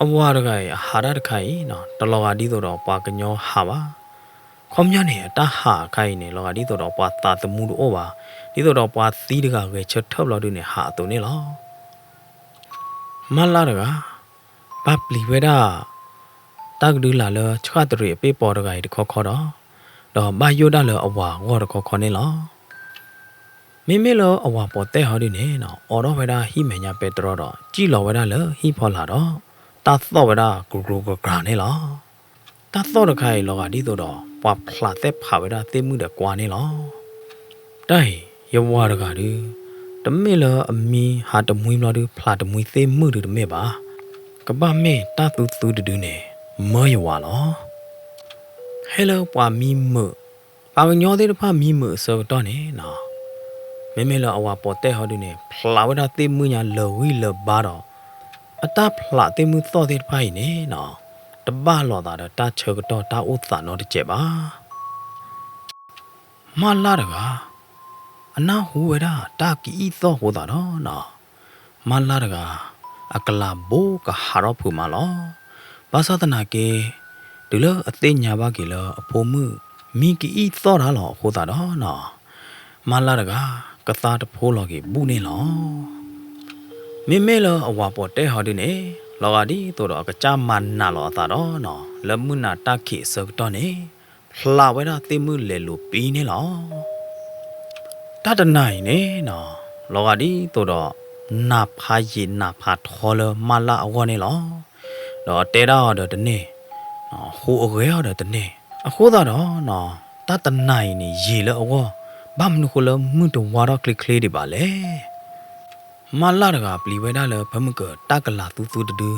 အဝၤတဂၤအံၤအဟးတၢ်တခါအံၤနီၤ တလီၤဂာ်ဒ်သိးဒီးပှၤကညီဟးဘၣ်. ခီပညီန့ၣ် အတၢ်ဟးအခါအံၤန့ၣ် လီၤဂာ်ဒ်သိးဒီးပှၤသးသမူတအိၣ်ဘၣ်, ဒ်သိးဒီးပှၤသံတဂၤဂဲၤဆၢထၢၣ်ဘျီဒုးန့ၣ် ဟးအသိးန့ၣ်လီၤ. မၢလၢ်တဂၤ ဘၣ်ပျံၤဝဲဒၣ် တၢ်ကဒုလာ်လၢဆှၣ်တရံးအပ့ၢ်ပိာ်တဂၤအံၤတခီခီဒီး, ဒီးဘၣ်ယိၣ်ဒၣ်လၢအဝၤအဂီၢ်တခီခီန့ၣ်လီၤ. မ့မ့ၢ်လၢအဝၤပိာ်သဲၣ်ဟီဒုးန့ၣ်နီၤ အိးထီၣ်ဝဲဒၣ်ဟံၣ်မဲာ်ညါပဲတြီဒီး စံၣ်လီၤဝဲဒၣ်လၢဟံၣ်ဖီလာ်ဒီး တၢ်သီၣ်ဝဲဒၣ်ကရူကရၢန့ၣ်လီၤ. တၢ်သီၣ်တခါအံၤလီၤဂာ်ဒ်သိးဒီး ပှၤဖျးသဲၣ်ဖးဝဲဒၣ်သ့ၣ်မုၣ်ဒီးကွါန့ၣ်လီၤ. တၢ်အံၤ ယဝၤတဂၤဒုး တမ့ၢ်လၢအမံဟးတမှံဘျီဒုး ဖျးတမှံသ့ၣ်မုၣ်ဒုးတမ့ၢ်ဘၣ်. ကဘၣ်မ့ၢ်တၢ်သူသူတဒုန့ၣ် မၢယဝၤလီၤ. ဟဲလၢပှၤမံမုာ်, ပှၤကညီသ့ၣ်တဖၣ်မံမုာ်အဆၢကတီၢ်န့ၣ်နီၤ, မ့မ့ၢ်လၢအဝၤပိာ်တဲာ်ဟီဒုန့ၣ် ဖျးဝဲဒၣ်သ့ၣ်မုၣ်ညါလၢာ်ဂံၢ်လၢာ်ဘါဒီး အတၢ်ဖျးသ့ၣ်မုၣ်သီၣ်သ့ၣ်တဖၣ်အံၤန့ၣ်နီၤ, တဘၣ်လိာ်သးဒီးတၢ်ဆၢကတီၢ်တၢ်အိၣ်သးနီတစဲးဘၣ်. မၢလၢ်တဂၤ အနၢ်ဟူဝဲဒၣ်တၢ်ကအံၣ်သီၣ်အဃိသတးဒီးနီၤ, မၢလၢ်တဂၤ အကလၤဘိကဟးထီၣ်ဖုးမးလီၤ. ဘၣ်ဆၣ်သနာ်က့ တုၤလၢအသ့ၣ်ညါဘၣ်က့ၤလၢအဖိမုၣ် မံကအံၣ်သီၣ်တၢ်လီၤအဃိသတးဒီးနီၤ, မၢလၢ်တဂၤ ကသါတဖိလီၤက့ၤဘူးန့ၣ်လီၤ. မ့မ့ၢ်လၢအဝၤပိာ်တဲာ်ဟီဒုန့ၣ် လီၤဂာ်ဒ်သိးဒီးအကစၢ်မၤနးလီၤအသးဒီးနီၤ, လၢမုၢ်နၤတၢ်ခံးအဆၢကတီၢ်န့ၣ် ဖျးဝဲဒၣ်သ့ၣ်မုၣ်လဲၤလိာ်ပံန့ၣ်လီၤ. တၢ်တနၤအံၤန့ၣ်နီၤ, လီၤဂာ်ဒ်သိးဒီး နၢ်ဖးယံာ်နၢ်ဖးထီလၢမၢလၢ်အဂီၢ်န့ၣ်လီၤ. ဒီးတဲဒၣ်အီၤဒီးတန့ၢ်, ဟူးအဂဲၤအီၤဒီးတန့ၢ်, အဃိသတးဒီးနီၤ, တၢ်တနၤအံၤန့ၣ် ယံာ်လၢအဂီၢ် ဘၣ်မနုၤဃိလၢမုၢ်တဝါထီၣ်ချ့ချ့ဒံးဘၣ်လဲၣ်. မၢလၢ်တဂၤပျံၤဝဲဒၣ်လၢဖဲမုၢ်ကၢၤတၢ်ကလၤသူသူတဒု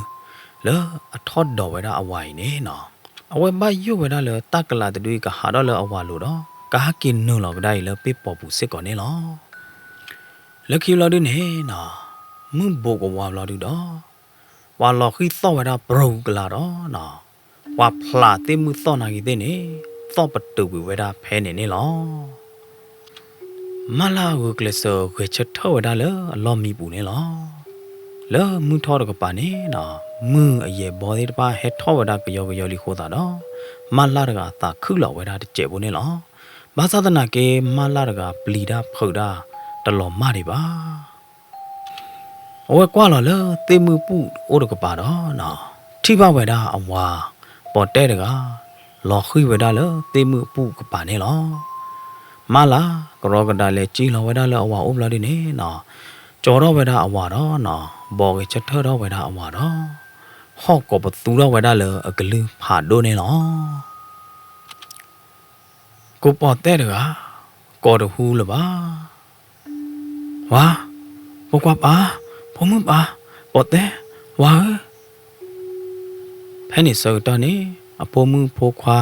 လၢအထီၣ်ဒီးဝဲဒၣ်အဝၤအံၤန့ၣ်နီၤ, အဝဲဘၣ်ယိၣ်ဝဲဒၣ်လၢတၢ်ကလၤတဒုအံၤကဟးထီၣ်လၢအဝၤလိၤဒီး ကဟဲက့ၤနုာ်လီၤကဒါအံၤလၢပ့ၣ်ပိာ်ပူၤစ့ၢ်ကီးန့ၣ်လီၤ. လၢခံဘျီဒုန့ၣ်နီၤ, မုၢ်ဘိးကဝါဘျီဒုဒီး ပှၤလီၤဃံၣ်သီၣ်ဝဲဒၣ်ပြူၤကလၤဒီးနီၤ, ပှၤဖျးသ့ၣ်မုၣ်သီၣ်နာ်က့ၤသ့ၣ်န့ၣ် သီၣ်ပတုာ်ကွံာ်ဝဲဒၣ်ဖဲန့ၣ်န့ၣ်လီၤ. မၢလၢ်ဂုာ်ကျဲးစၢးဂဲၤဆၢထၢၣ်ဝဲဒၣ်လၢအလီၢ်မံပူၤန့ၣ်လီၤ. လၢမုၢ်ထီၣ်တကပၤန့ၣ်နီၤ, မုၢ်အယဲၢ်ဘီသ့ၣ်တဖၣ်ဟဲထီၣ်ဝဲဒၣ်ကယီကယီလံအဃိသတးဒီး မၢလၢ်တဂၤသးခုၣ်လီၤဝဲဒၣ်တစဲးဖိန့ၣ်လီၤ. ဘၣ်ဆၣ်သနာ်က့ မၢလၢ်တဂၤပျံၤတၢ်ဖုးတၢ်တလီၤမၢ်ဒံးဘၣ်. အဝဲကွၢ်လီၤလၢသ့ၣ်မုၢ်ပူၤအိၣ်တကပၤဒီးနီၤ, ထံၣ်ဘၣ်ဝဲဒၣ်အဝၤပိာ်တဲာ်တဂၤ လီၤဃံၣ်ဝဲဒၣ်လၢသ့ၣ်မုၢ်အပူၤကပၤန့ၣ်လီၤ. မၢလၢ်ကရီကဒါလဲၤစံၢ်လီၤဝဲဒၣ်လၢအဝၤအိၣ်ဘျီဒုန့ၣ်နီၤ, ကၠီထီၣ်ဝဲဒၣ်အဝၤဒီးနီၤ, ဘီးဂဲၤဆၢထၢၣ်ထီၣ်ဝဲဒၣ်အဝၤဒီး ဟီၣ်ကိးပသူထီၣ်ဝဲဒၣ်လၢအကလုၢ်ဖးဒိၣ်န့ၣ်လီၤ. ကိးပိာ်တဲာ်တဂၤ, ကိးတဟူလၢၤဘၣ်. ဝၤ, ဖိခွါပၢ်, ဖိမုၣ်ပၢ်, ပိာ်တဲာ်, ဝၤဧၢ. ဖဲန့ၣ်ဆၢကတီၢ်န့ၣ် အဖိမုၣ်ဖိခွါ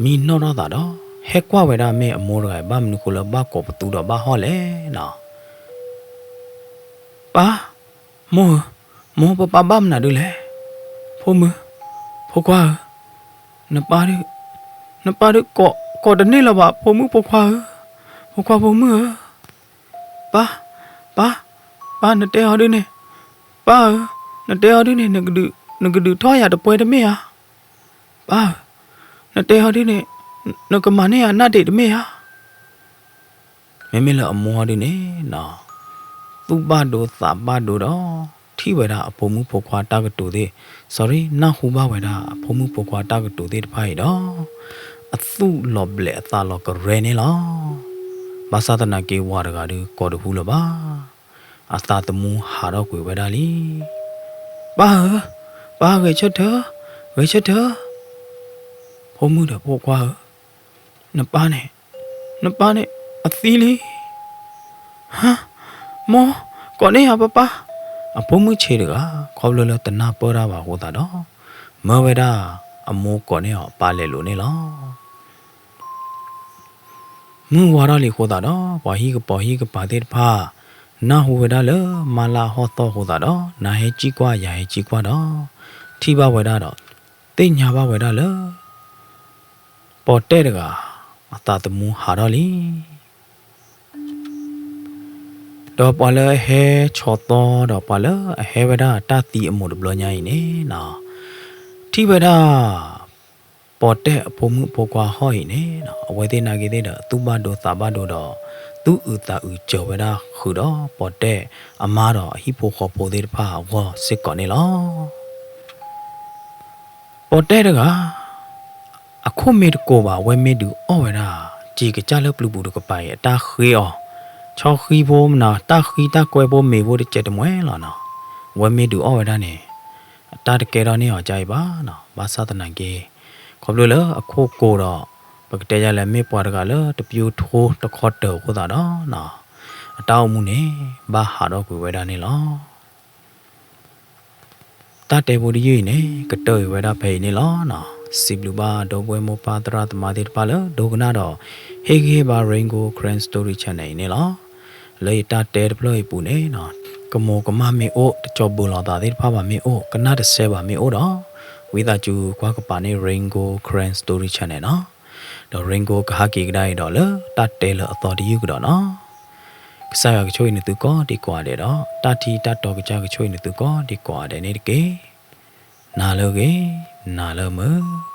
မံနီၣ်ထီၣ်သးဒီး ဟဲကွၢ်ဝဲဒၣ်မ့ၢ်အမိၢ်တဂၤအံၤ ဘၣ်မနုၤဃိလၢဘၣ်ကိးပသူဒီးဘၣ်ဟီၣ်လဲၣ်နီၤ. ပၢ်, မိၢ်ဧၢ, မိၢ်ပၢ်ပၢ်ဘၣ်မနုၤဒုလဲၣ်. ဖိမုၣ်, ဖိခွါဧၢ, နပၢ်ဒုး, နပၢ်ဒုးကိး, ကိးတန့ၢ်လၢၤဘၣ် ဖိမုၣ်ဖိခွါဧၢ, ဖိခွါဖိမုၣ်ဧၢ. ပၢ်, ပၢ်, ပၢ်နတဲအီၤဒုန့ၣ်, ပၢ်ဧၢ, နတဲအီၤဒုန့ၣ် နကဒုးထီၣ်ယၤတပှဲတမ့ၢ်ဧါ. ပၢ်ဧၢ, နတဲအီၤဒုန့ၣ် နကမၤန့ၢ်ယၤနၢ်ဒ့းတမ့ၢ်ဧါ. မ့မ့ၢ်လၢအမိၢ်ဟီဒုန့ၣ်နီၤ, သူၣ်ဘၣ်ဒိသးဘၣ်ဒိဒီး ထံၣ်ဝဲဒၣ်အဖိမုၣ်ဖိခွါတၢ်ကတိၤသ့ၣ်, sorry, နၢ်ဟူဘၣ်ဝဲဒၣ်အဖိမုၣ်ဖိခွါတၢ်ကတိၤသ့ၣ်တဖၣ်အံၤဒီး အသူၣ်လီၤဘျဲးအသးလီၤကရဲန့ၣ်လီၤ. ဘၣ်ဆၣ်သနာ်က့ဝၤတဂၤဒုးကိးတဟူလၢၤဘၣ်. အသးသမူဟးထီၣ်ကွံာ်ဝဲဒၣ်လံ. ပၢ်ဧၢ, ပၢ်ဂဲၤဆၢထၢၣ်, ဂဲၤဆၢထၢၣ်. ဖိမုၣ်ဒီးဖိခွါဧၢ, နပၢ်န့ၣ်, နပၢ်န့ၣ်အသံလံ. ဟါ, မိၢ်, ကိးန့ၢ်ယၤပၢ်ပၢ်. အဖိမုၣ်ဆံးတဂၤ ခီဖျိလၢတနၢ်ပၢၢ်တၢ်ဘၣ်အဃိသတးဒီး မၢဝဲဒၣ်အမိၢ်ကိးန့ၢ်အီၤပၢ်လဲၤလိာ်န့ၣ်လီၤ. မုၢ်ဝါထီၣ်လံအဃိသတးဒီး ပှၤဟံၣ်ကပီၤဟံၣ်ကပၤသ့ၣ်တဖၣ် နၢ်ဟူဝဲဒၣ်လၢမါလၢ်ဟီၣ်သီၣ်အဃိသတးဒီး နၤဟဲစံၣ်ကွၢ်ယၤဟဲစံၣ်ကွၢ်ဒီး ထံၣ်ဘၣ်ဝဲဒၣ်ဒီး သ့ၣ်ညါဘၣ်ဝဲဒၣ်လၢ ပိာ်တဲာ်တဂၤ အသးသမူဟးထီၣ်လံ. ဒီးပှၤလၢအဟဲဆီၣ်သီဒီးပှၤလၢအဟဲဝဲဒၣ်တၢ်သံအမိၢ်တဘျီညါအံၤန့ၣ်နီၤ, ထံၣ်ဝဲဒၣ် ပိာ်တဲာ်အဖိမုၣ်ဖိခွါဟီၣ်အံၤန့ၣ်နီၤ, အဝဲသ့ၣ်နာ်က့ၤသ့ၣ်ဒီး သူၣ်ဘၣ်ဒိသးဘၣ်ဒိဒီး သူၣ်အုးသးအုးစၢၤဝဲဒၣ်ဃုာ်ဒီး ပိာ်တဲာ်အမါဒီးအဟံၣ်ဖိဃီဖိသ့ၣ်တဖၣ်အဂီၢ်စ့ၢ်ကီးန့ၣ်လီၤ. ပိာ်တဲာ်တဂၤ အခိၣ်မ့ၢ်တကိးဘၣ် အဝဲမ့ၢ်ဒုးအီၣ်ဝဲဒၣ် စံာ်ကစၢ်လၢပျုၤပူၤတကပၤအံၤ အတၢ်ဃ့အီၤ, ဆီဃံဖိမနုၤ တၢ်ဃံတၢ်ကွဲဖိမ့ၤဖိတစဲးတမှဲလီၤနီၤ, အဝဲမ့ၢ်ဒုးအီၣ်ဝဲဒၣ်န့ၣ် အတၢ်တကဲထီၣ်န့ၢ်အီၤကါအံၤဘၣ်နီၤ, ဘၣ်ဆၣ်သနာ်က့ ခီဖျိလၢအခိၣ်ကိးဒီး ပကတဲယၤလဲၣ်မ့ၢ်ပှၤတဂၤလၢတပျိထိတခီတၢၤအဃိသတးဒီးနီၤ, အတၢ်အိၣ်မူန့ၣ် ဘၣ်ဟးထီၣ်ကွံာ်ဝဲဒၣ်န့ၣ်လီၤ. တၢ်တဲဖိတယုၢ်အံၤန့ၣ် ကတၢၢ်အံၤဝဲဒၣ်ဖဲအံၤန့ၣ်လီၤ. စံးဘျုးဘၣ်ဒီပုၢ်ဝဲၢ်မိၢ်ပၢ်သရၣ်သမါသ့ၣ်တဖၣ်လၢ ဒိကနၣ်ဒီး ဟ့ၣ်ဂံၢ်ဟ့ၣ်ဘါ Rain Gold Karen Story Channel အံၤန့ၣ်လီၤ. လၢယတၢ်တဲတဖျၢၣ်အံၤအပူၤန့ၣ် ကမိၢ်ကမၣ်မ့ၢ်အိၣ်, တကၠီၤဘုးလိာ်သးသ့ၣ်တဖၣ်ဘၣ်မ့ၢ်အိၣ်, ကနၣ်တဆဲးဘၣ်မ့ၢ်အိၣ်ဒီး ဝံသးစူၤကွၢ်ကပၤန့ၣ် Rain Gold Karen Story Channel နီၤ. ဒီး Rain Gold ကဟးက့ၤကဒါအံၤဒီးလၢတၢ်တဲလၢအသီတယုၢ်ကဒီးနီၤ. ကစၢ်ယွၤကဆိၣ်ဂ့ၤနသုကိးဒံကိးဂၤဒဲးဒီး တၢ်ထံၣ်တၢ်တီကစၢ်ကဆိၣ်ဂ့ၤနသုကိးဒံကိးဂၤဒဲးန့ၣ်တက့ၢ်. နၤလၢအဂ့ၤ, နၤလၢအမုာ်.